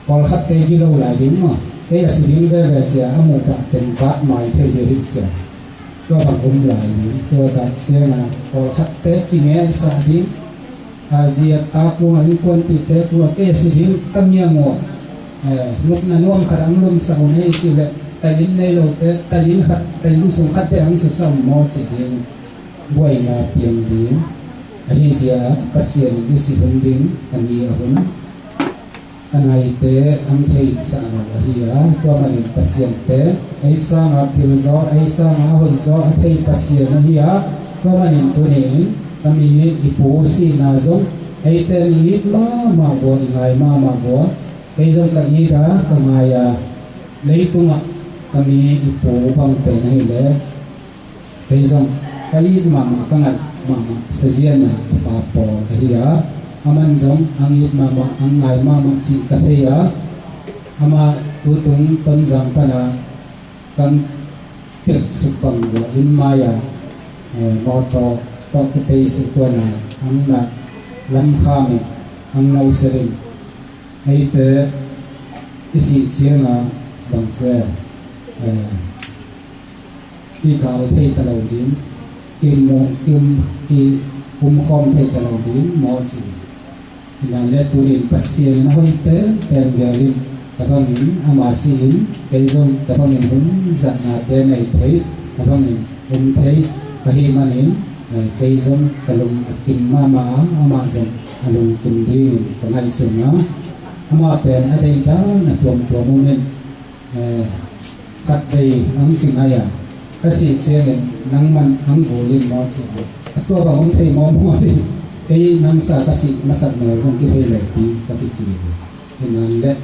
Pawlkhatte gilo lai ding maw. Ei a si ding veve cia a muh pah pen vat mai thei ding hi cia. Tua bang um lai ding, tua tak ciangin pawlkhatte kingeksah ding. A zi a ta kungah, innkuanpihte kungah, kei a si ding ka ngiang uh, eh, lupna nuam khat ang lumsak uh nei si leh, taih inn nei lote, taih inn khat, taih inn sung khatte ang susa uh maw ci ding. Buaina piang ding. Ahi zia Pasian in i si hun ding, a ni a hun a naite ang theihsa lo ahi a, tua manin Pasian pen ei sanga pil zaw, ei sanga hoih zaw a thei Pasian ahi a, tua manin tuni in ka mi i pu sihna zong eite i it mahmah vua, i ngai mahmah vua, kei zong ka it a, ka ngai a, leitungah ka mi i pu bang pen ahih leh, kei zong ka it mahmah, ka ngai mahmah, Sazian a ka pa Paul ahi a, aman zong ang it mahmah, ang ngai mahmah cih ka thei a, amah tutung Tonzang pana kan pilh suk bang lua in mai a, eh, mawtaw tawh kipei suk tuan a, ang na lamkham in, ang nausen in, eite i sih ciang a bang cia, eh, kikal thei ta lo ding, kimu, kim, ki-umkhawm thei ta lo ding maw ci. Hi na leh tunin Pasian in a hoih penpen gel in, tua bangin ama si in, kei zong tua bangin hun zatnate nei thei, tua bangin um thei ka hih manin, eh, kei zong ka lung a kim mahmah a, amah zong a lungkim dingin ka ngaihsun a, amah pen a deih dan a tuamtuam um in, Eh, khat vei ang ci nai a, ka sih ciangin nangman ang vul in maw ci. A tua bang om thei mawmaw ding. Kei nang sa ka sih masak mel zong kithei leh pi ka kici hi. Hi nan leh,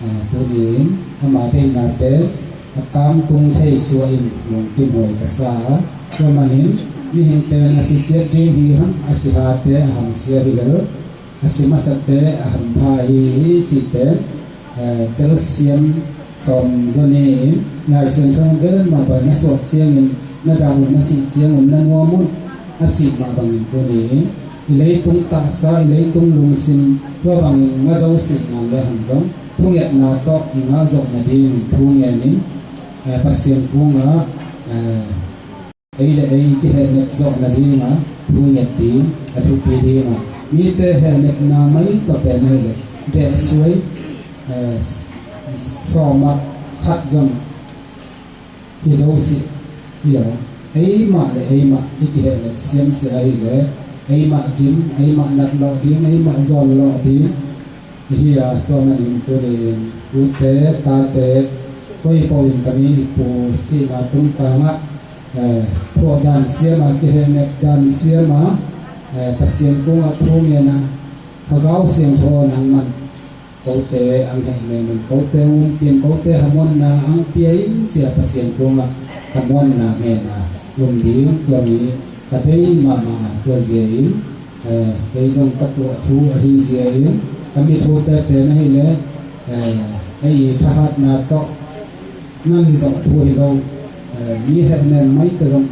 eh, tuni in ama theihnate a tangtung thei suah in lungkim huai ka sa a, tua manin mihingte a si ciat ding hi hang, a si hate a hang sia hi lel, a si masate a hampha hi hi cihte, eh, telsiam sawm zaw ni in, Lai Siangtho gen mah bang na suak ciangin na dang un, na sih ciangun na nuam un a cih mah bangin tuni in i leitung taksa, i leitung lungsim tua bangin nga zo sih nan le hang zong thungetna tawh i ngah zawh nadingin thu ngen in, eh, Pasian kungah, eh, ei le ei kihehnep zawh nadinga thu nget ding a thupi dinga, mite hehnepna mai tawh pen ahih leh dehsuai, eh, sawm ah khat zong hi zo sih hi lo. Eimah le eimah i kihehnep siamsia ahih leh eimah gim, eimah natlawh ding, eimah zawnlawh ding hi a, tua manin tuni in tute, tate, koi pawh in ka mi i pu sihna tungtangah, eh, thuak dan siam a, kihehnep dan siam a, eh, Pasian kungah thu ngen a, Thagau Siangtho nangman kote ang hehnem in, kote umpin, kote hamuanna ang pia in ci a, Pasian kungah hamuanna ngen a um ding tua mi ka deih mahmah a, tua zia in, eh, kei zong ka tuah thu ahi zia in, ka mi thute pen ahih leh, eh, ei i thahatna tawh nan zawh thu hi lo, eh, mi hehnem maite zong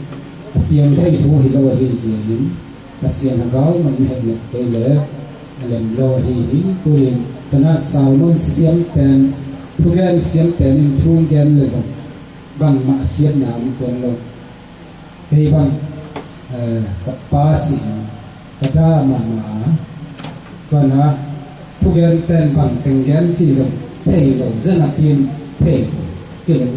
a piang thei thu hi lo ahi zia in, Pasian Thagau man hehnep kei leh a lem lo ahi hi. Tuin tana sermon siam pen, thugen siam pen in thu gen le zong bangmah a khiatna om tuan lo. Kei bang, eh, ka pa si ka dah mahmah a, tuana thugen pen bang teng gen cih zong thei lo, zan a pin thei lo.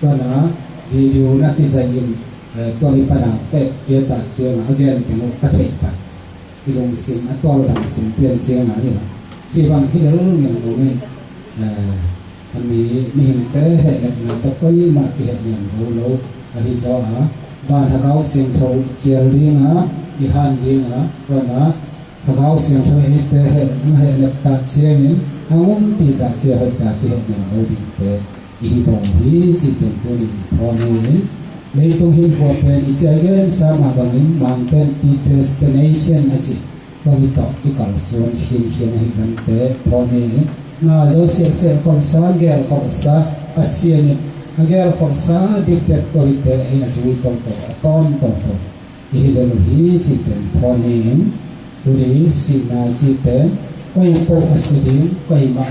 Tuana video na kizaih in, eh, tua mi pana pek kia ta cianga a gen teng uh ka thei pan. I lungsim a tual dang sim pian cianga hi lo. Ci bang hi lo ngen lo ngen. Eh, a mi, mihingte hehnepna tawh koimah kihehnep zo lo ahi zaw a, van Thagau Siangtho i cial dinga, i han dinga, tuana Thagau Siangtho eite heh, hong hehnep ta ciangin, hong umpih ta ciang hoih ta kihehnep zo dingte i hi bawl hi cih pen tunin phawn hi. Leitung hinkhua pen i ciah i gensa mah bangin Mangte'n predestination a cih tua hi tawh i kalsuan khinkhian ahi dante phawn hi. Na zo sehseh kholhsa, gel kholhsa, Pasian in a gel kholhsa dikdet tua hite ei a zui toto, a tawn toto i hi lel uh hi cih pen phawn hi. Tuni sihna i cih pen koi poh a si ding, koimah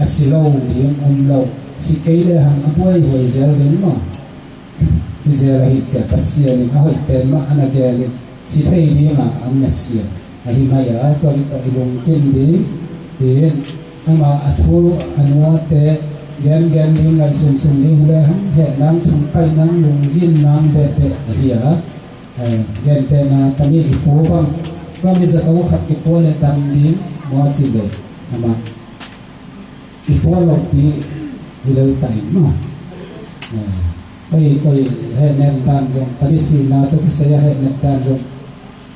a si lo ding om lo. Si kei le hang a buaihuai zel ding maw? Hi zel ahi cia Pasian in a hoih pen mah a na gel in si thei dinga an na siam ahi mai a, tua ding tawh i lungkim ding. Tiin ama a thu a nuate gengen ding, ngaihsunsun ding le hang heh nang, thungpaih nang, lungzin nang behbeh ahi a. Eh, gentehna tami i pu bang, bang mi zato khat kipua le dam ding maw ci le, amah kipua lopi hi lel ta in maw? Eh, koi koi hehnem dan zong, tami sihna tawh kisai a hehnem dan zong,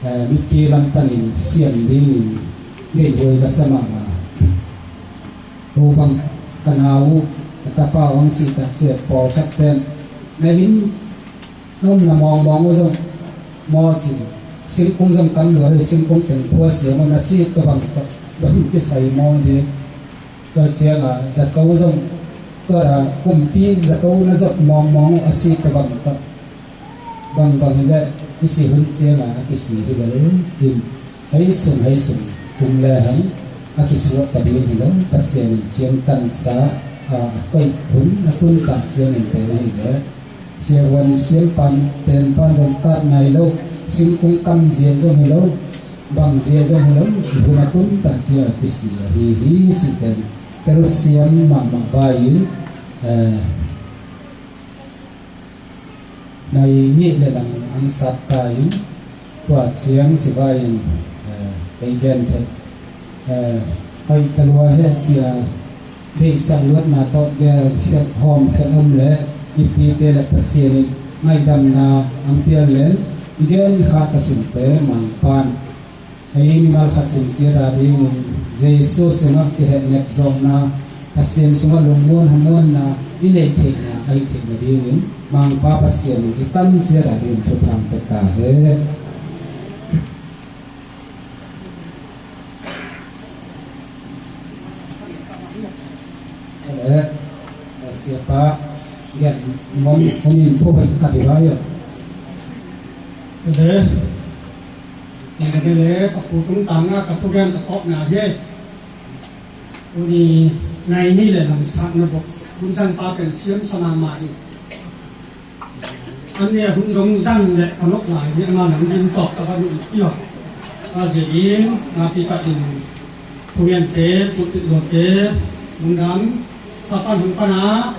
eh, mipi lam panin siam dingin deihhuai ka sa mahmah. Ko bang ka nau uh, ka tapa uh hong sih tak ciah pawlkhat ten na inn na omna mawngmawng uh zong maw ci, singkung zong tam lua hi, singkung teng khua siam un a ci tua bang tawh bang kisai maw ding. Tua ciangah zato zong tua kumpi zato na zot mawngmawng uh a ci tua bang tawh bangbang hi leh i si hun ciangah a kisi hi lel in, hei sung hei sung tung le hang a kisuah ta ding hi lo. Pasian in ciangtansa a, a koih hun a tun tak ciangin pen hi leh siavuan siampan penpan zong tat nai lo, singkung tam zia zong hi lo, bang zia zong hi lo, i hun a tun tak ciang a kisi ahi hi cih pen telsiam mahmah vai in, eh, nai nih le nang ang sat ta in, tua ciang ci vai in, eh, kei gen thei, eh, hoih ta lua heh cia Deihsak luatna tawh gel khiat hawm khiat om le mipite le Pasian in ngaihdamna ang pial lel i gen kha ka sinte Mangpan a i mimal khat simsiat a dingin Jesu sungah kihehnep zawhna Pasian sungah lungmuan hamuanna i neih theihna a hih theihna dingin Mangpa Pasian in i tam ciat a dingin thuthang pek ta hen. Ele, siapa, gen mom, momin po bai kati bai ya. Ele, ele, ka pu tung tanga ka pu gen ka pok na he. Uni nai ni le lam sak na bok. Kun sang pa pen siam sama mai. An nih a hun dong zang le a nok lai hi a, na nang din tawk ka va nuh i piawk. A zia in na pi ka in, thumiante, pulpit luante, lungdam sa pan hong pan a,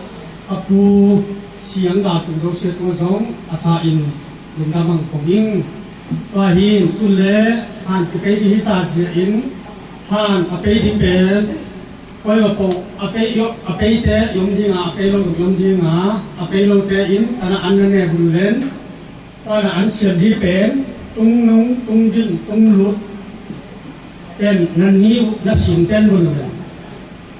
a pu siang da tung zo sia tung zong a tha in lungdam ang kong ing. Tua hin tun le han pi kei di hi ta zia in, han a pei di pen, Koi va po, a pei, a peite i om dinga, a pei lo i om dinga, a pei lote in, ana an na ne bul len, ana an siam di pen, tung nung, tung din, tung lut, pen, nan ni, na sim ten bul len.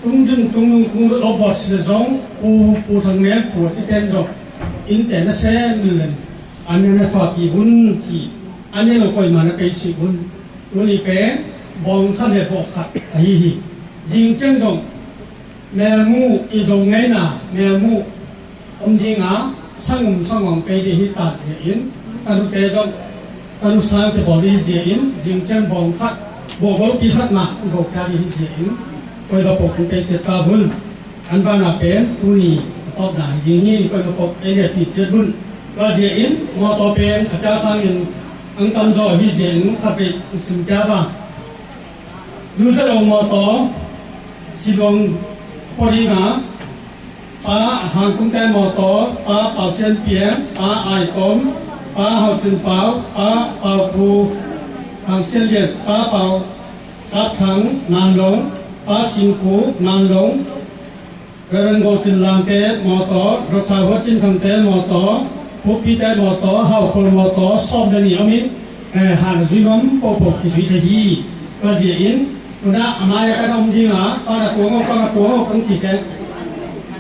Tung din, tung nung, tung lut, o bot si zong, pu, pu thang mel, pu a ci pen zong, in ten na sem len, an na ne fa pi bun ki, an ne lo koi ma na pei si bun. Tuni pen bawng khat le bawh khat ahi hi. Zing ciang zong melmu i zong ngaina melmu om dinga sangum sangawng pei dih hi ta zia in, ka nute zong ka nusang te bawl dih hi zia in, zing ciang bawng khat bawh gopi khat mah i bawh kha dih hi zia in, koi va pawh kong pei ciat ta hun. An vana pen tuni a tawpna hi ding hi, koi va pawh ei le pi ciat hun. Tua zia in mawtaw pen a ca sangin ang tam zaw hi zia in khat vei in sim pia va. Zu Zalo mawtaw, Siluang pawh dinga, Pa Hang Kung Te mawtaw, Pa Pau Sian Pian, Pa Ai Kom, Pa Hau Cun Pau, Pa Pau Pu Hang Sian Lian, Pa Pau Kap Thang Nan Long, Pa Sing Pu Nan Long, Reverend Go Cin Lam te mawtaw, Doctor Hua Cin Thang te mawtaw, Phupi te mawtaw, Hau Khol mawtaw, sawm le nih om in, eh, han a zui nuam pohpoh kizui thei hi. Tua zia in, tuna a mai a kan om ding a, pan a tuang aw, pan a tuang aw, kan ci te.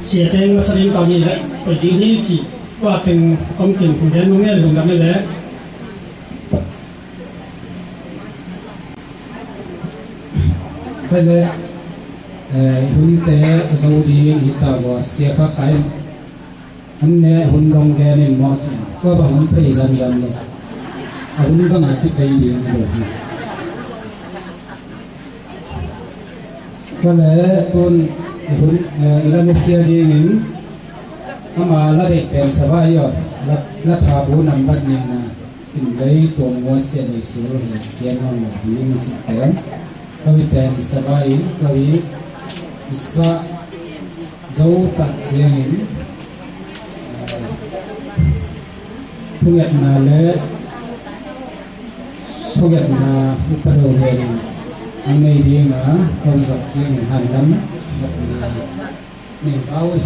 Sia teng masa ding tau ni le, poi ding hi ci. Tua teng tong kin phung gen nung nge lungdam ni le. Pai le, eh, i hunte a zo ding hi ta vua, sia kha kha in. An ne hun dong gen in maw cin. Tua bang hun thei zan zan lo. A hun bang a kipei ding lo hi. Tua le tun i hun, eh, i la nukhia ding in ama la deih pen savai aw. La, la tha bu nambat ning na. Sim lei tuang ngua sia lei sul hi kian hong lo hi mi cik pen. Kawi pen i sa vai in kawi i sa zo tak ciangin, eh, thungetna le thungetna upado ven in an nei ding a, kawi zak ciangin han lam zakna nei pau hi.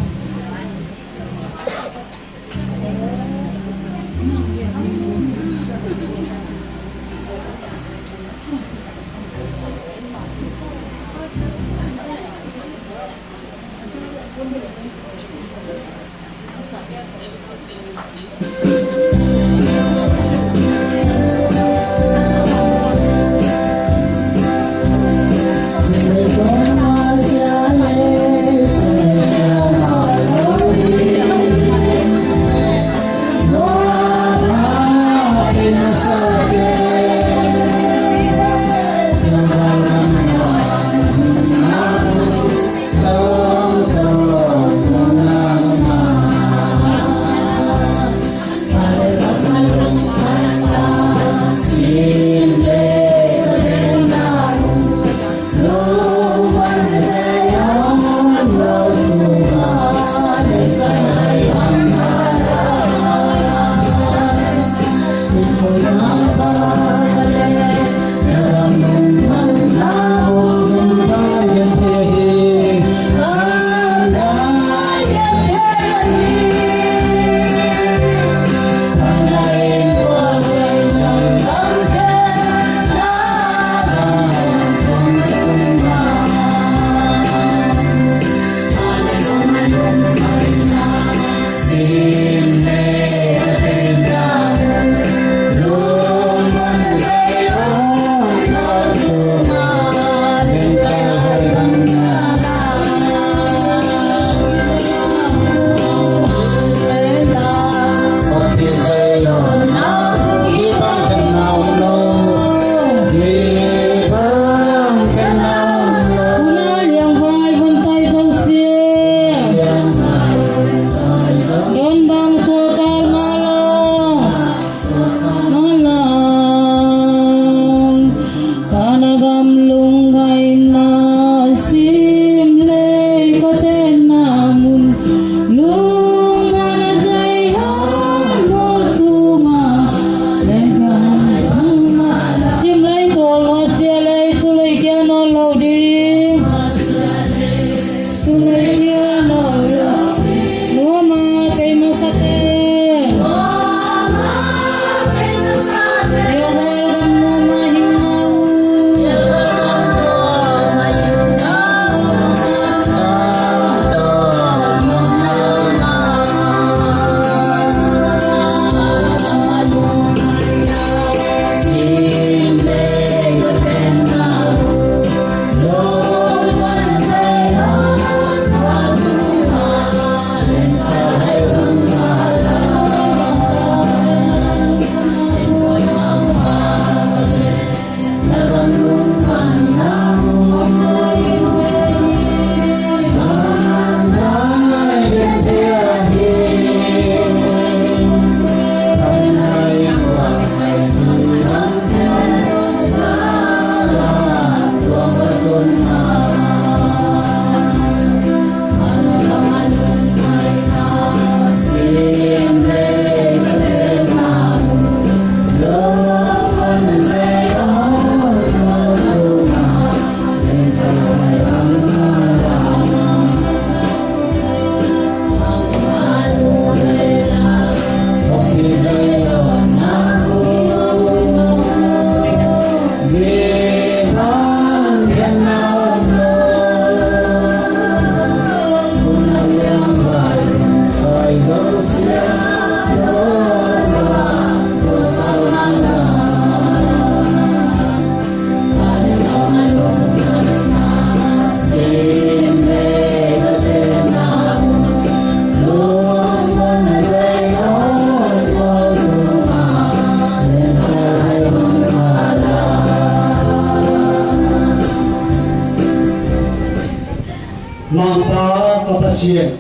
Mangpa ka Pasian,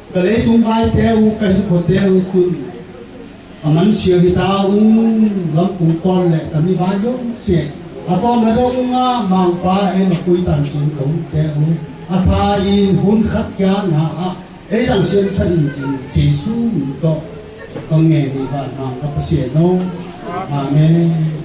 ka leitung vaite uh, ka hinkhuate uh tun a man siang hi ta ung. Lampung tawn le ka mi vai dong sian a tawm a dong a Mangpa ei ma kui tan cin ka umte uh a tha in hun khat kia na ah ei zang sian sa in cin Jesu min tawh ka ngen hi. Vanmang ka Pasian aw. Amen.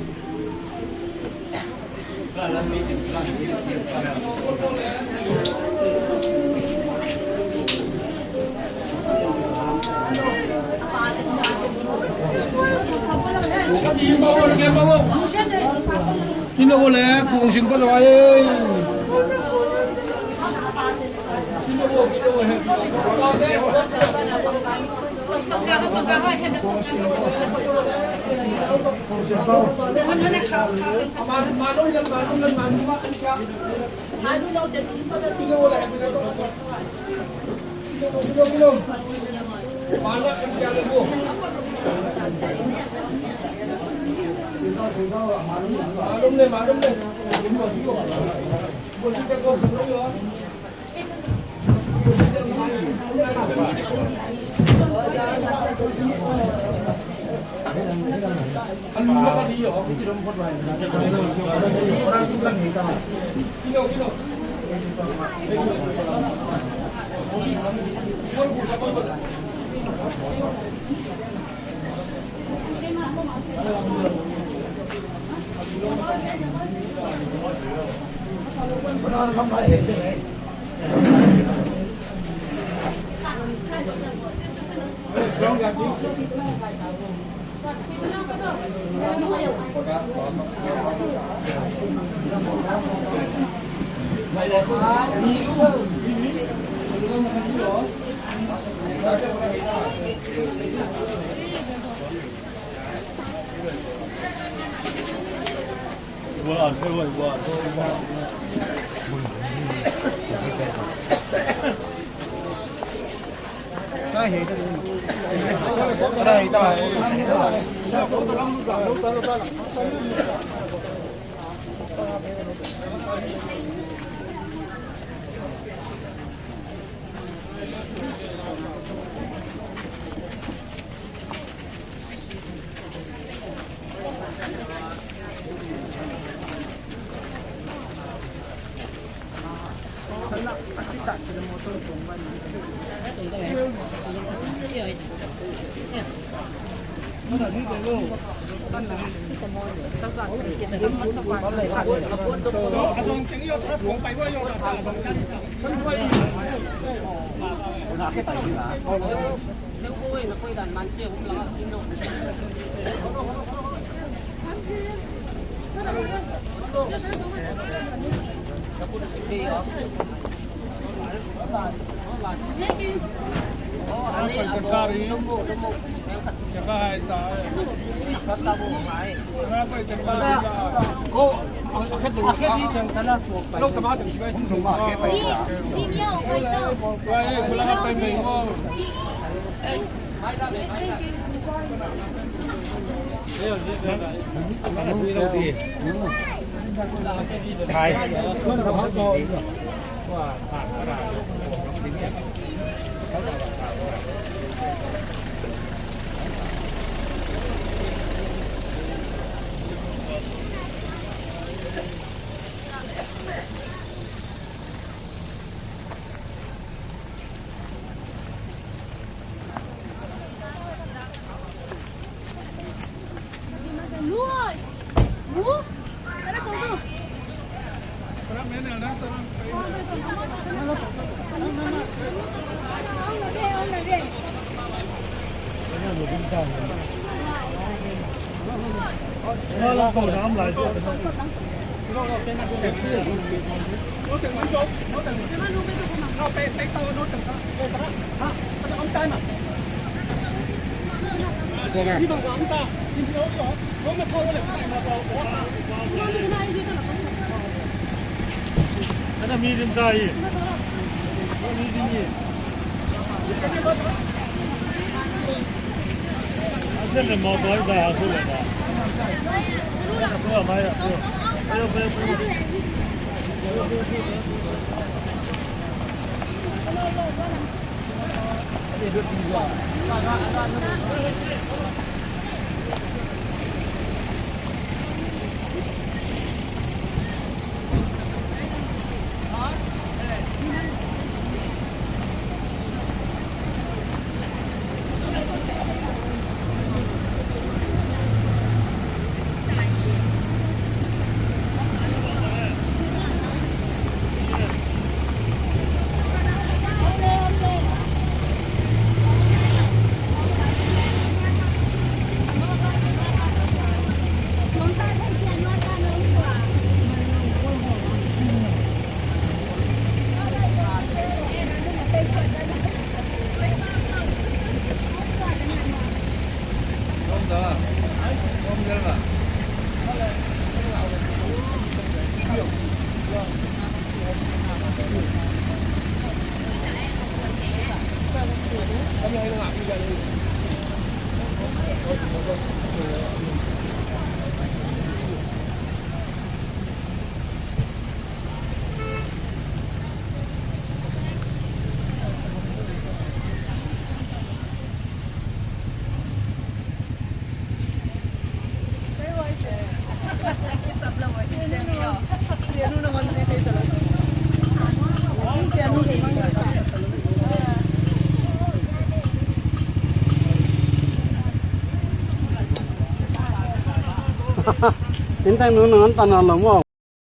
Inn teng nung nang an tan lo maw?